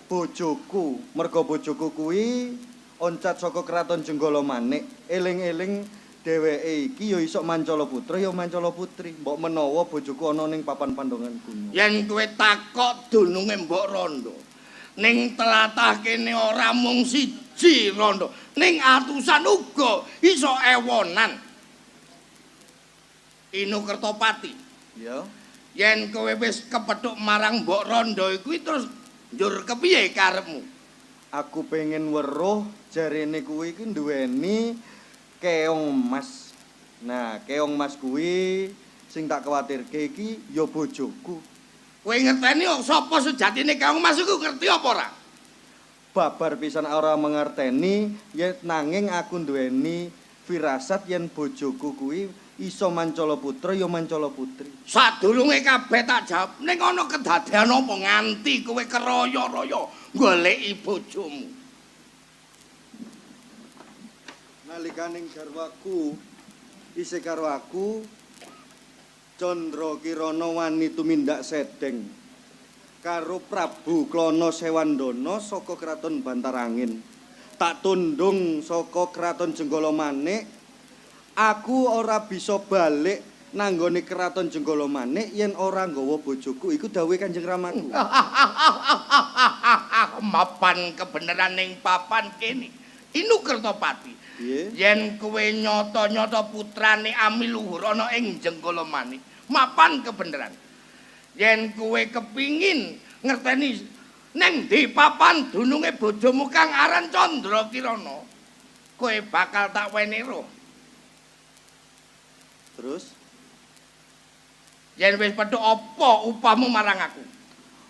S12: bojoku, mergo bojoku kuwi oncat saka Kraton Jenggala Manik. Eling-eling dheweke iki ya iso mancala putra ya mancala putri. Mbok menawa bojoku ana ning papan pandongan gunung.
S5: Yen kowe takok dununge Mbok Rondo, ning tlatah kene ora mung siji rondo, ning atusan uga iso ewonan. Inu Kertopati.
S12: Ya.
S5: Yen kowe wis kepethuk marang Mbok Rondo iku terus njur kepiye karepmu?
S12: Aku pengen weruh jarene kuwi iki duweni keong mas. Nah, keong mas kuwi sing tak kuwatirke iki ya bojoku.
S5: Kowe ngerteni sapa sejatine keong mas iku ngerti apa ora?
S12: Babar pisan ora mengerteni, yen nanging aku duweni firasat yen bojoku kuwi iso mancala putra ya mancala putri.
S5: Sadurunge kabeh tak jawab, ning ana kedadean apa nganti kowe keroyo-royo goleki bojomu?
S12: Nalikaning garwaku isih karo aku, Candra Kirana wani tumindak sedeng karo Prabu Klana Sewandana saka Kraton Bantarangin. Tak tundung saka Kraton Jenggala Manik. Aku ora bisa balik nanggone Kraton Jenggala Manik yen ora nggawa bojoku. Iku dawuhe Kanjeng Ramaku.
S5: Mapan kebenaran ning papan kene. Inu Kertopati. Yen kowe nyata-nyata putrane Amiluhur ana ing Jenggala Manik, mapan kebenaran. Yen kowe kepingin ngerteni neng di papan dununge bojomu kang aran Candra Kirana, kowe bakal tak weni roh.
S12: Terus
S5: yen wis petuk apa upahmu marang aku?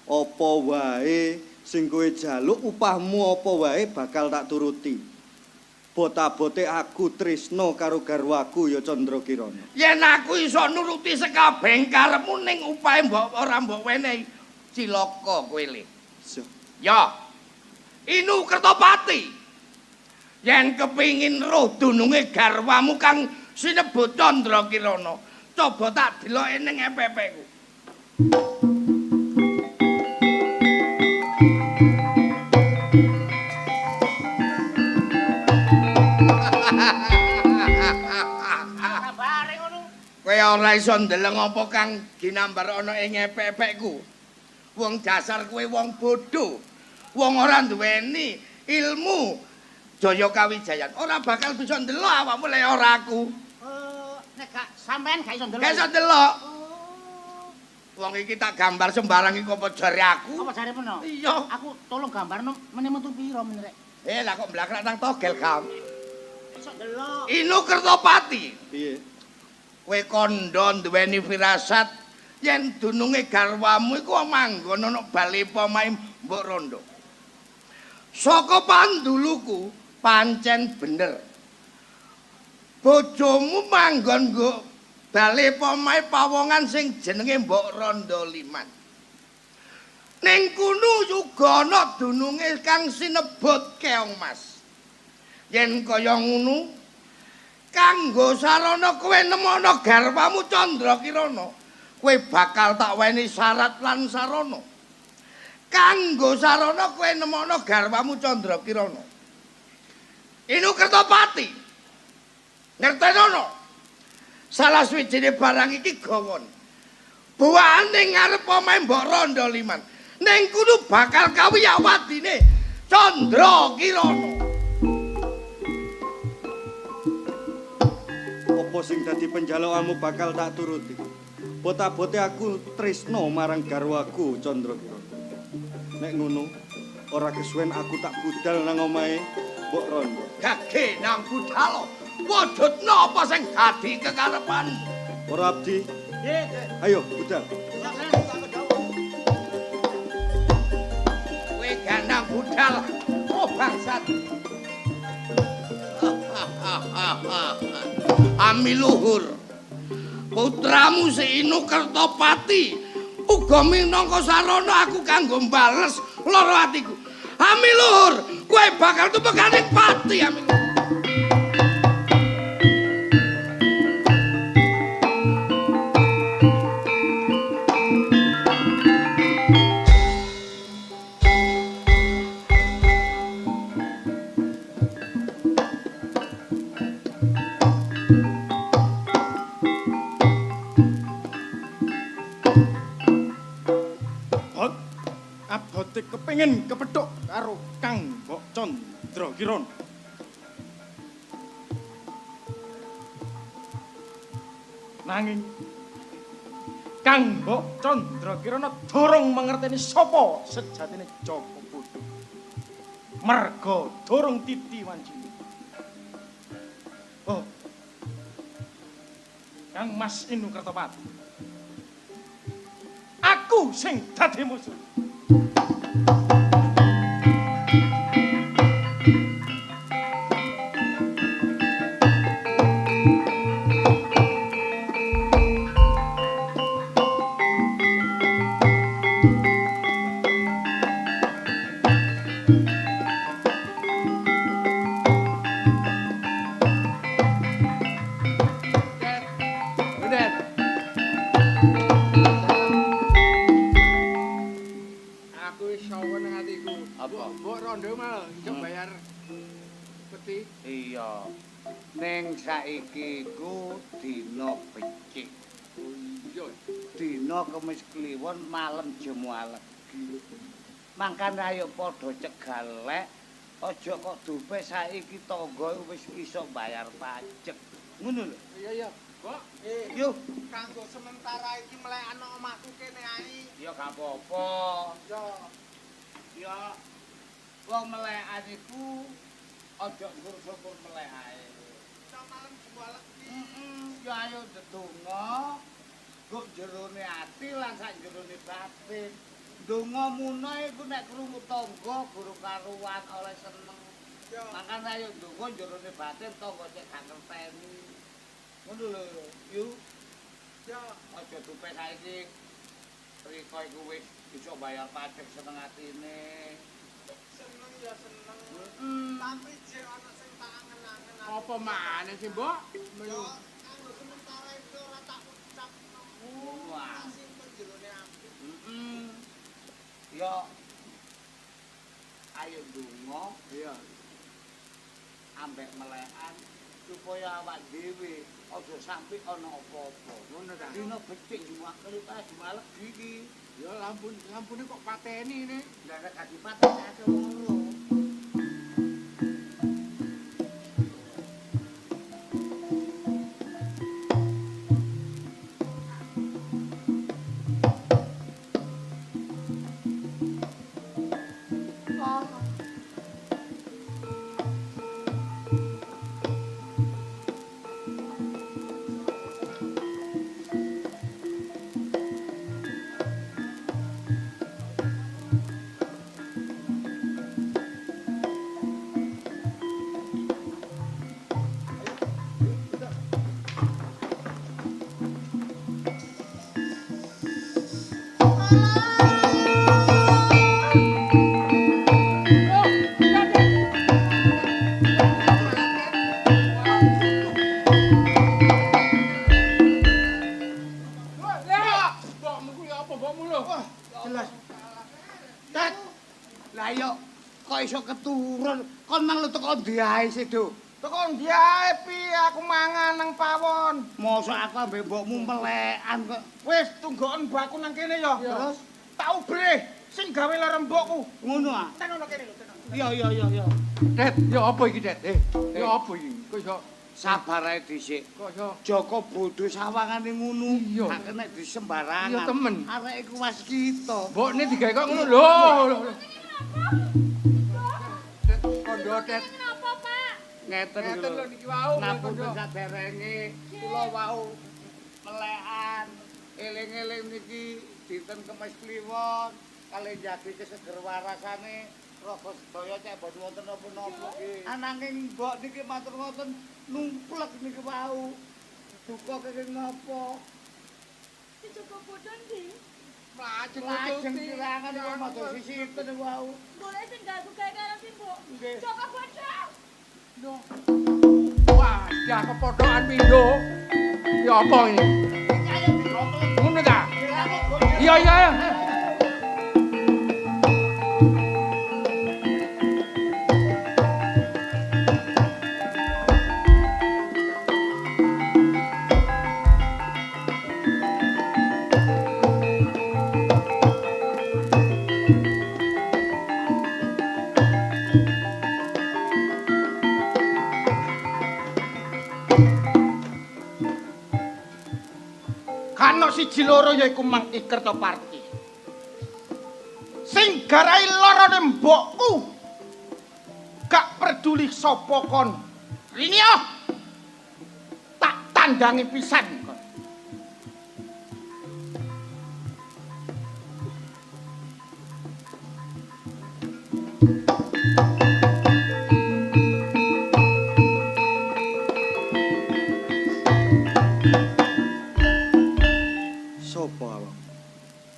S12: Apa wae sing kowe jaluk upahmu apa wae bakal tak turuti. Botabote aku tresno karo garwaku ya Candra Kirana.
S5: Yen aku iso nuruti sekabeh karepmu ning upahe mbok ora mbok wenehi, cilaka kowe le. Ya. Inu Kertopati. Yen kepingin roh dununge garwamu kang sinebut Candra Kirana, coba tak deloke ning epepku. Kowe ora iso ndeleng apa kang ginambar ana ing epek-epekku. Wong dasar kowe wong bodho. Wong ora duweni ilmu Jaya Kawijayan. Ora bakal bisa ndelok awakmu lek ora aku.
S13: Nek gak sampean gak iso ndelok.
S5: Gak iso ndelok. Wong iki tak gambar sembarang iku apa jare aku?
S13: Apa jare meno?
S5: Iya.
S13: Aku tolong gambarno meneh metu pira meneh rek.
S5: Lah kok mblakrak nang togel kam.
S13: Iso ndelok.
S5: Inu Kertopati.
S12: Piye?
S5: Kowe kandha duweni firasat yen dununge garwamu iku manggon ana bale omahe Mbok Rondo. Saka panduluku pancen bener. Bojomu manggon nggo bale omahe pawongan sing jenenge Mbok Rondo Liman. Ning kono uga ana dununge kang sinebut Keong Mas. Yen kaya ngono kanggo sarana kowe nemono garwamu Candra Kirana, kowe bakal tak weni syarat lan sarana. Kanggo sarana kowe nemokno garwamu Candra Kirana. Inu Kertopati. Ngertenono. Salah suwijine barang iki gawon. Buwahane ngarep omahe Mbok Rondo Liman. Ning kudu bakal kawiyak wadine Candra Kirana.
S12: Apa sing dadi penjalukanmu bakal tak turuti. Bot-abote aku tresno marang garwaku Candra Kirana. Nek ngono, ora kesuwen aku tak budal nang omahe Mbok Rondo.
S5: Gage nang budal. Wujudno apa sing dadi kekarepanmu?
S12: Ora abdi.
S5: Nggih.
S12: Ayo budal.
S5: Kowe gak nang budal. Oh bangsat. Amiluhur. Putramu si Inu Kertopati uga minangka sarana aku kanggo mbales lara atiku. Amiluhur, kowe bakal tumekaning pati Amiluhur.
S6: Kepengin kepethuk karo Kang Mbok Candra Kirana. Nanging Kang Mbok Candra Kirana durung mangerteni sapa sejatine Joko Bodho. Merga durung titi wancine. Oh. Kang Mas Inu Kertopati. Aku sing dadi musuh.
S5: Saiki iku dina becik. Iya, dina Kemis Kliwon malem Jumat Legi. Mangkane ayo padha cegalek, aja kok dupe saiki tangga wis iso bayar pajak. Ngono lho.
S9: Iya iya, Mbok.
S5: Yo,
S8: kanggo sementara iki mlekno omahku kene ae.
S5: Ya gak apa-apa.
S8: Ya.
S5: Ya. Wong melekan iku aja syukur-syukur melek ae.
S8: Malam Jumat Legi.
S5: Ya ayo ndedonga. Nggo jerone ati lan sak jerone batin. Ndonga muna iku nek krungu tangga guru karuan oleh seneng. Makane ayo ndonga jerone batin tangga cek gak ngerteni. Ngono lho, yu.
S8: Ya,
S5: aja dupe saiki Riko iku wis iso bayar pajak seneng atine.
S8: Seneng ya seneng. Tapi jek ana sing tak angen-angen.
S9: Apa maneh sih, Mbok?
S8: Yo, kanggo sementara iki ora tak ucapno.
S5: Wah.
S8: Tak simpen jerone ati.
S5: Yo. Ayo ndonga.
S9: Iya.
S5: Ambek melekan supaya awak dhewe aja sampe ana apa-apa.
S9: Ngono ta.
S5: Dina becik Jumat Jumat Legi iki.
S9: Ya lampune kok pateni ne.
S5: Lah nek gak dipateni akeh wong loro. ndi ae sih, Duk?
S8: Teko ndi ae piye aku mangan nang pawon.
S5: Mosok aku ambek mbokmu melekan kok.
S8: Wis tunggoken mbakku nang kene ya.
S5: Terus
S8: tak ubreh sing gawe lara mbokku.
S5: Ngono ah.
S8: Tenono kene lho, tenono.
S5: Iya iya iya iya.
S10: Det, ya apa iki, Det? Ya apa iki? Kok iso
S5: sabar ae dhisik.
S10: Kok iso
S5: Joko bodho sawangane ngono.
S10: Iya.
S5: Gak kena disembarangan.
S10: Iya temen.
S5: Arek iku waskita.
S10: Mbokne digawe kok ngono lho. Lho. Det, kondo Det.
S1: Kenapa, Pak?
S5: Ngeten
S10: Ngeten lho niki wau.
S5: Ngapunten saderenge kula wau melekan eling-eling niki dinten Kemis Kliwon kalih njagi keseger warasane raga sedaya cek mboten wonten napa-napa. Ananging mbok niki matur ngoten numplek niki wau. Duka kenging napa?
S1: Si Joko Bodho ndi?
S5: Lajeng kirangan kok matur sisi sinten niku wau.
S1: Golek sing ganggu gawe karo si mbok. Joko Bodho.
S10: Wah, dah kepodhokan pindho. Ya apa ini? Ngono ta? Iya iya iya.
S8: Kano siji loro yaiku Mang I Kertoparti. Sing garai lorone mbokku. Gak peduli sapa kon. Rini oh. Tak tandangi pisan kon.
S12: Sopo awak?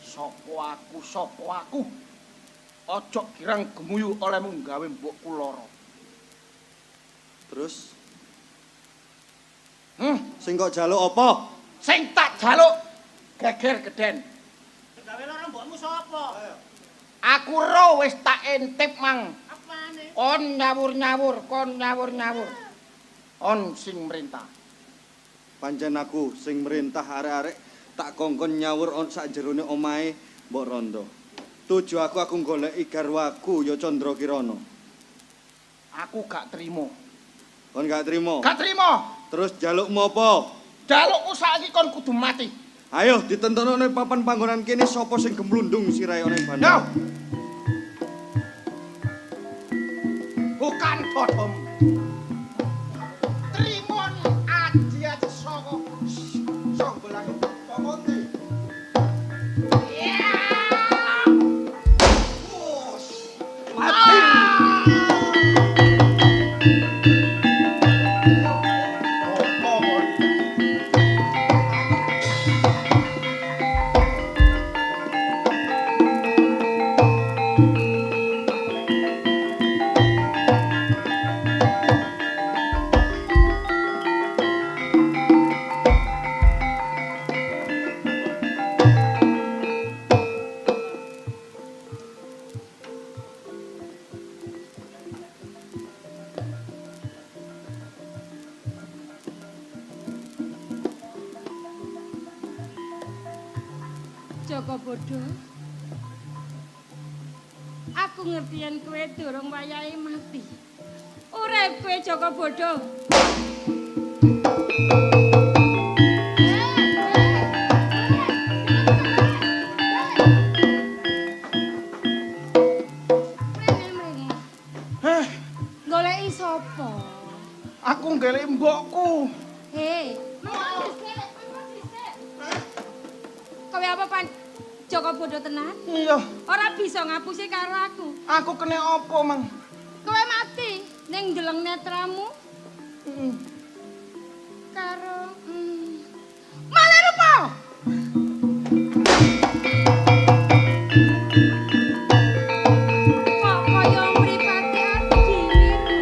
S8: Sopo aku, sopo aku. Ojo girang gemuyu olehmu gawe mbokku lara.
S12: Terus? Sing kok jaluk apa?
S8: Sing tak jaluk geger gedhen.
S7: Sing gawe lara mbokmu sapa?
S8: Aku ro wis tak intip mang.
S7: Apane?
S8: Kon nyawur-nyawur, kon nyawur-nyawur. On sing merintah.
S12: Pancen aku sing merintah arek-arek tak kongkon nyawur on sak jerone omahe Mbok Rondo. Tuju aku goleki garwaku ya Candra Kirana.
S8: Aku gak trimo.
S12: Kon gak trimo?
S8: Gak trimo.
S12: Terus jalukmu apa?
S8: Jalukku saiki kon kudu mati.
S12: Ayo ditentono ning papan panggonan kene sapa sing gemlundung sirahe ana ing bandar.
S8: Bukan bodhom. Trimo aji-aji saka sanggolan pokoke.
S5: Mati.
S1: Joko Bodho. Aku ngerti yen kowe durung wayahe mati. Urip kowe Joko Bodho.
S8: Heh,
S1: Goleki sapa?
S8: Aku goleki mbokku.
S1: Hei, mengko dhisik, mengko dhisik. Kowe apa pan Joko Bodho tenan?
S8: Iya.
S1: Ora bisa ngapusi karo aku.
S8: Aku kena apa, Mang?
S1: Kowe mati ning ndeleng netramu. Karo malah rupa. Kok kaya mripate Adi niku?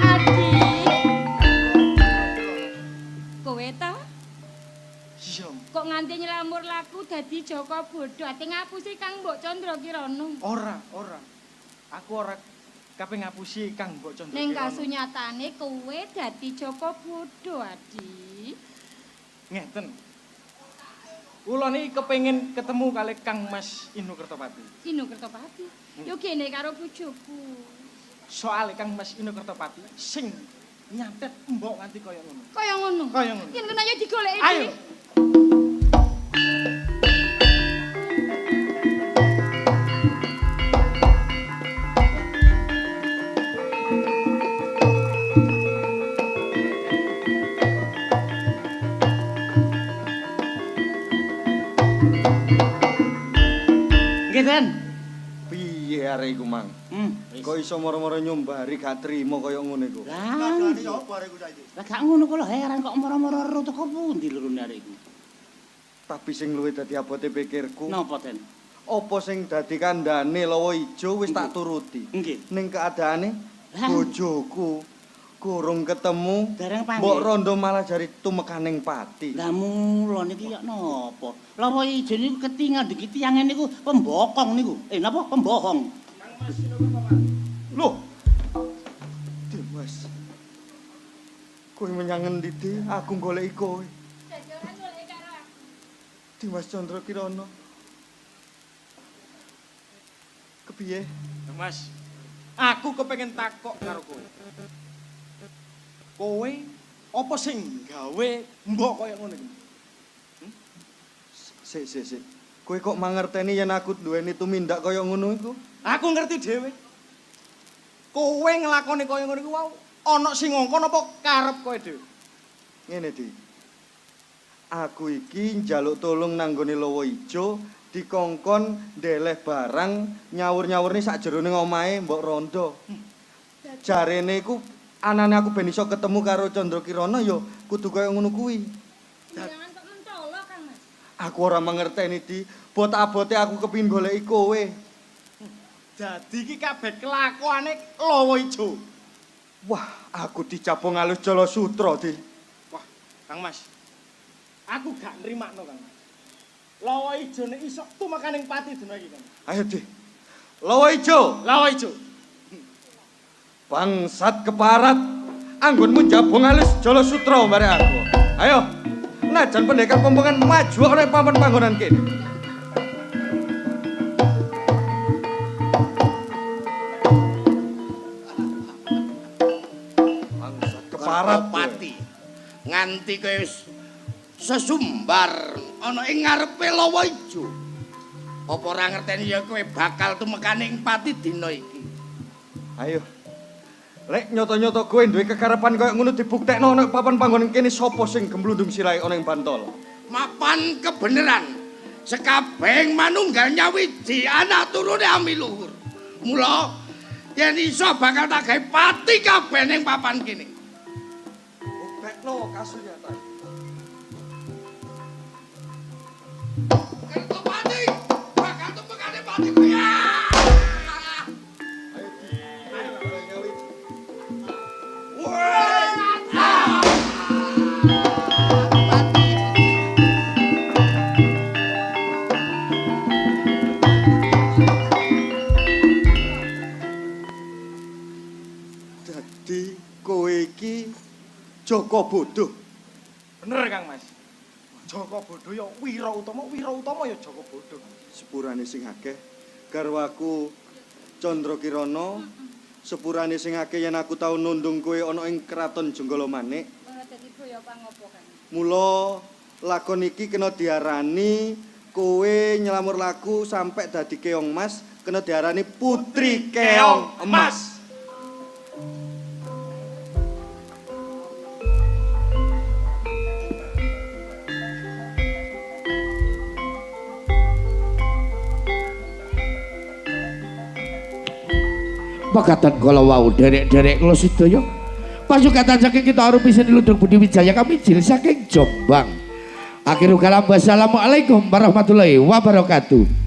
S1: Adi. Kowe ta?
S8: Iya.
S1: Kok nganti nylamur laku dadi Joko Bodho, ate ngapusi kang mbok Candra Kirana.
S8: Ora, ora. Aku ora kape ngapusi Kang Mbok Candra
S1: Ning
S8: Kirana.
S1: kasunyatane kowe dadi Joko Bodho, Adi.
S8: Ngeten. Kula niki kepengin ketemu kali Kang Mas Inu Kertopati.
S1: Inu Kertopati. Yo kene karo bojoku.
S8: Soale Kang Mas Inu Kertopati sing nyantet mbok nganti kaya ngono.
S1: Kaya ngono.
S8: Kaya ngono.
S1: Yen kena yo digoleki.
S8: Ayo.
S13: Nggih, Den.
S12: Piye arek iku, Mang? Kok iso moro-moro nyombari gak trimo kaya ngono iku?
S13: Lah, lah gak ngono kok lho heran kok moro-moro ro teko pundi lurune arek iku.
S12: Tapi sing luwih dadi abote pikirku.
S13: Napa, Den?
S12: Apa sing dadi kandhane lawa ijo wis tak turuti.
S13: Nggih.
S12: Ning keadaane
S13: Lah.
S12: bojoku kurung ketemu,
S13: Dereng panggih.
S12: mbok rondo malah jari tumekaning pati.
S13: Lah mula niki yok napa? Lawa ijo niku ketingal diki tiyange niku pembokong niku. Napa pembohong?
S12: Loh. Dimas. Kowe menyang ngendi, Di? Aku goleki kowe.
S1: Jajaran goleki karo aku.
S12: Dimas Candra Kirana. Kepiye?
S8: Mas, aku kepengin takok karo kowe. Kowe apa sing gawe mbok kaya ngono iki?
S12: Sik, sik, sik. Kowe kok mangerteni yen aku duweni tumindak kaya ngono iku?
S8: Aku ngerti dhewe. Kowe nglakoni kaya ngono iku wau ana sing ngongkon apa karep kowe dhewe?
S12: Ngene, Di. Aku iki njaluk tolong nang nggone Lowo Ijo dikongkon ndeleh barang nyawur-nyawurne sakjerone omahe Mbok Rondo. Jarene iku anane aku ben iso ketemu karo Candra Kirana ya kudu kaya ngono kuwi.
S1: Jangan kok mentolo, Kang Mas.
S12: Aku ora mangerteni, Di. Bot-abote aku kepingin goleki kowe.
S8: Dadi iki kabeh kelakuane Lowo Ijo.
S12: Wah, aku dicabong alus Jala Sutra, Di.
S8: Wah, Kang Mas. Aku gak nrimakno, Kang Mas. Lowo Ijo nek iso tumekaning pati dina iki, Kang.
S12: Ayo, Di. Lowo Ijo,
S8: Lowo Ijo.
S12: Bangsat keparat. Anggonmu jabong alus Jala Sutra bare aku. Ayo. Najan pendekar pompongan maju ana ing papan panggonan kene. Bangsat keparat kowe.
S5: Kertopati. Nganti kowe wis sesumbar ana ing ngarepe Lawa Ijo. Apa ora ngerteni ya kowe bakal tumekane ing pati dina iki.
S12: Ayo. Lek nyoto-nyoto kowe duwe kekarepan kaya ngono dibuktekno ana ing papan panggonan kene sapa sing gemblundung sirahe ana ing bantol.
S5: Mapan kebeneran sekabehing manunggal nyawiji anak turune amiluhur. Mula yen iso bakal tak gawe pati kabeh ning papan kene.
S12: Buktekno kasunyatan.
S5: Kertopati bakal tumekane pati kowe.
S12: Ayo Di. Ayo nyawiji. Dadi kowe iki Joko Bodoh.
S8: Bener, Kang Mas. Joko Bodho ya wira utama, wira utama ya Joko Bodho.
S12: Sepurane sing akeh garwaku Candra Kirana, sepurane sing akeh yen aku tau nundung kowe ana ing kraton Jenggala Manik.
S1: Ora dadi boyo pangopo, Kang.
S12: Mula lakon iki kena diarani kowe nyelamur laku sampai dadi keong mas, kena diarani Putri Keong Emas.
S5: Pegatan kala wau derek-derek kula sedaya. Pasukatan saking kita arupi seni Ludruk Budi Wijaya kami jil saking Jombang. Akhirul kalam, wassalamualaikum warahmatullahi wabarakatuh.